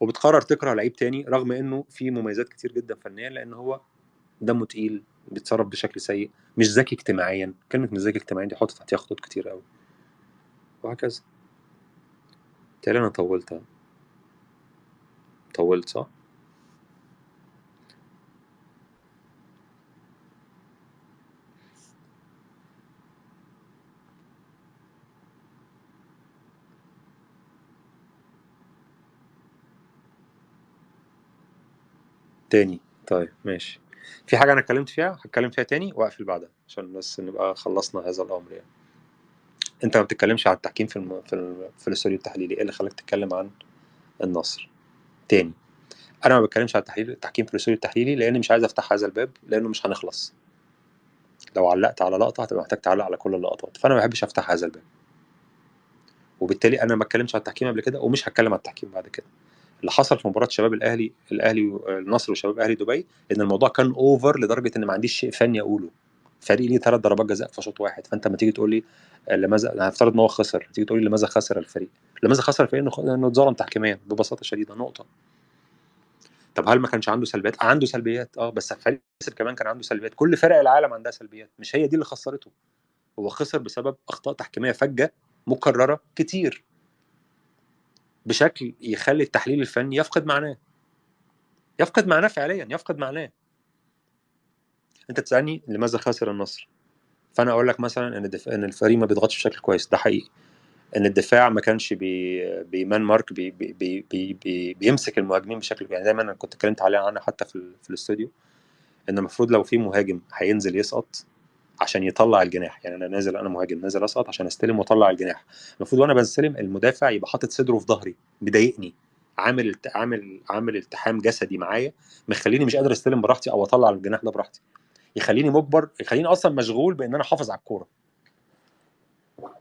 وبتقرر تكره لعيب تاني رغم انه في مميزات كتير جدا فنيا، لان هو دمه تقيل، بيتصرف بشكل سيء، مش ذكي اجتماعيا. كلمة مش ذكي اجتماعيا دي حط تحتيها خطوط كتير قوي، وهكذا. تقريبا انا طولت صح؟ تاني. طيب ماشي، في حاجة أنا اتكلمت فيها هتكلم فيها تاني وأقفل بعدها عشان بس نبقى خلصنا هذا الأمر. يعني أنت ما بتتكلمش عن التحكيم في الاستوديو التحليلي، إيه اللي خلاك تتكلم عن النصر تاني؟ أنا ما بتكلمش عن التحكيم في الاستوديو التحليلي لأن مش عايز أفتح هذا الباب، لأنه مش هنخلص. لو علقت على لقطة هتبقى محتاج تعلق على كل اللقطات، فأنا ما بحبش أفتح هذا الباب، وبالتالي أنا ما اتكلمتش على التحكيم قبل كده ومش هتكلم على التحكيم بعد كده. اللي حصل في مباراة شباب الاهلي النصر وشباب اهلي دبي، ان الموضوع كان over لدرجة ان ما عنديش شيء فني اقوله. فريق ليه 3 ضربات جزاء في شوط واحد، فانت لما تيجي تقول لي لماذا، هنفترض ان هو خسر، تيجي تقول لي لماذا خسر الفريق؟ لماذا خسر الفريق؟ انه اتظلم تحكيميا ببساطة شديدة، نقطة. طب هل ما كانش عنده سلبيات؟ عنده سلبيات، بس الفريق كمان كان عنده سلبيات. كل فرق العالم عندها سلبيات، مش هي دي اللي خسرته. هو خسر بسبب اخطاء تحكيميه فجه مكررة كتير بشكل يخلي التحليل الفني يفقد معناه، يفقد معناه فعليا، يفقد معناه. انت تسالني لماذا خسر النصر، فانا اقول لك مثلا ان الفريق ما بيضغطش بشكل كويس، ده حقيقي. ان الدفاع ما كانش بي man mark، بي بي بي بي بي بيمسك المهاجمين بشكل، يعني دايما انا كنت اتكلمت عليها عنها حتى في الاستوديو، ان المفروض لو في مهاجم هينزل يسقط عشان يطلع الجناح، يعني انا نازل، انا مهاجم نازل اسقط عشان استلم واطلع الجناح، المفروض وانا بستلم المدافع يبقى حاطط صدره في ظهري، مضايقني، عامل التحام جسدي معايا، مخليني مش قادر استلم براحتي او اطلع الجناح ده براحتي، يخليني مجبر، يخليني اصلا مشغول بان انا احافظ على الكورة،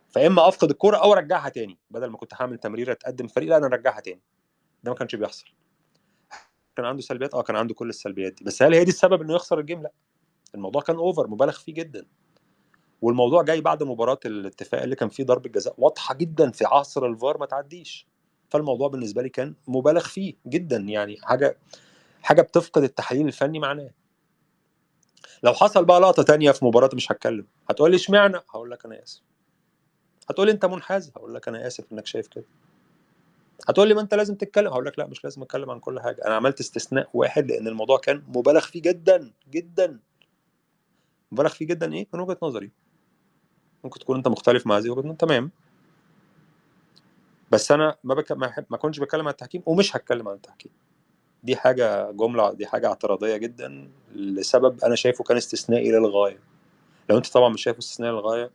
فاما افقد الكورة او ارجعها تاني، بدل ما كنت هعمل تمريره تقدم فريق، لا انا ارجعها تاني. ده ما كانش بيحصل. كان عنده سلبيات، كان عنده كل السلبيات دي، بس هل هي دي السبب انه يخسر ال game؟ لا، الموضوع كان over، مبالغ فيه جدا. والموضوع جاي بعد مباراة الاتفاق اللي كان فيه ضربه جزاء واضحة جدا في عصر الفار ما تعديش، فالموضوع بالنسبة لي كان مبالغ فيه جدا، يعني حاجة بتفقد التحليل الفني معناه. لو حصل بقى لقطة تانية في مباراة مش هتكلم، هتقول لي اشمعنى، هقول لك انا اسف. هتقول لي انت منحاز، هقول لك انا اسف انك شايف كده. هتقول لي ما انت لازم تتكلم، هقول لك لا مش لازم اتكلم عن كل حاجة، انا عملت استثناء واحد لان الموضوع كان مبالغ فيه جدا جدا، مبالغ فيه جدا. ايه من وجهه نظري، ممكن تكون انت مختلف مع هذه وجهه نظري، تمام، بس انا ما كنتش بتكلم عن التحكيم ومش هتكلم عن التحكيم. دي حاجة جملة، دي حاجة اعتراضية جدا لسبب انا شايفه كان استثنائي للغاية. لو انت طبعا مش شايفه استثنائي للغاية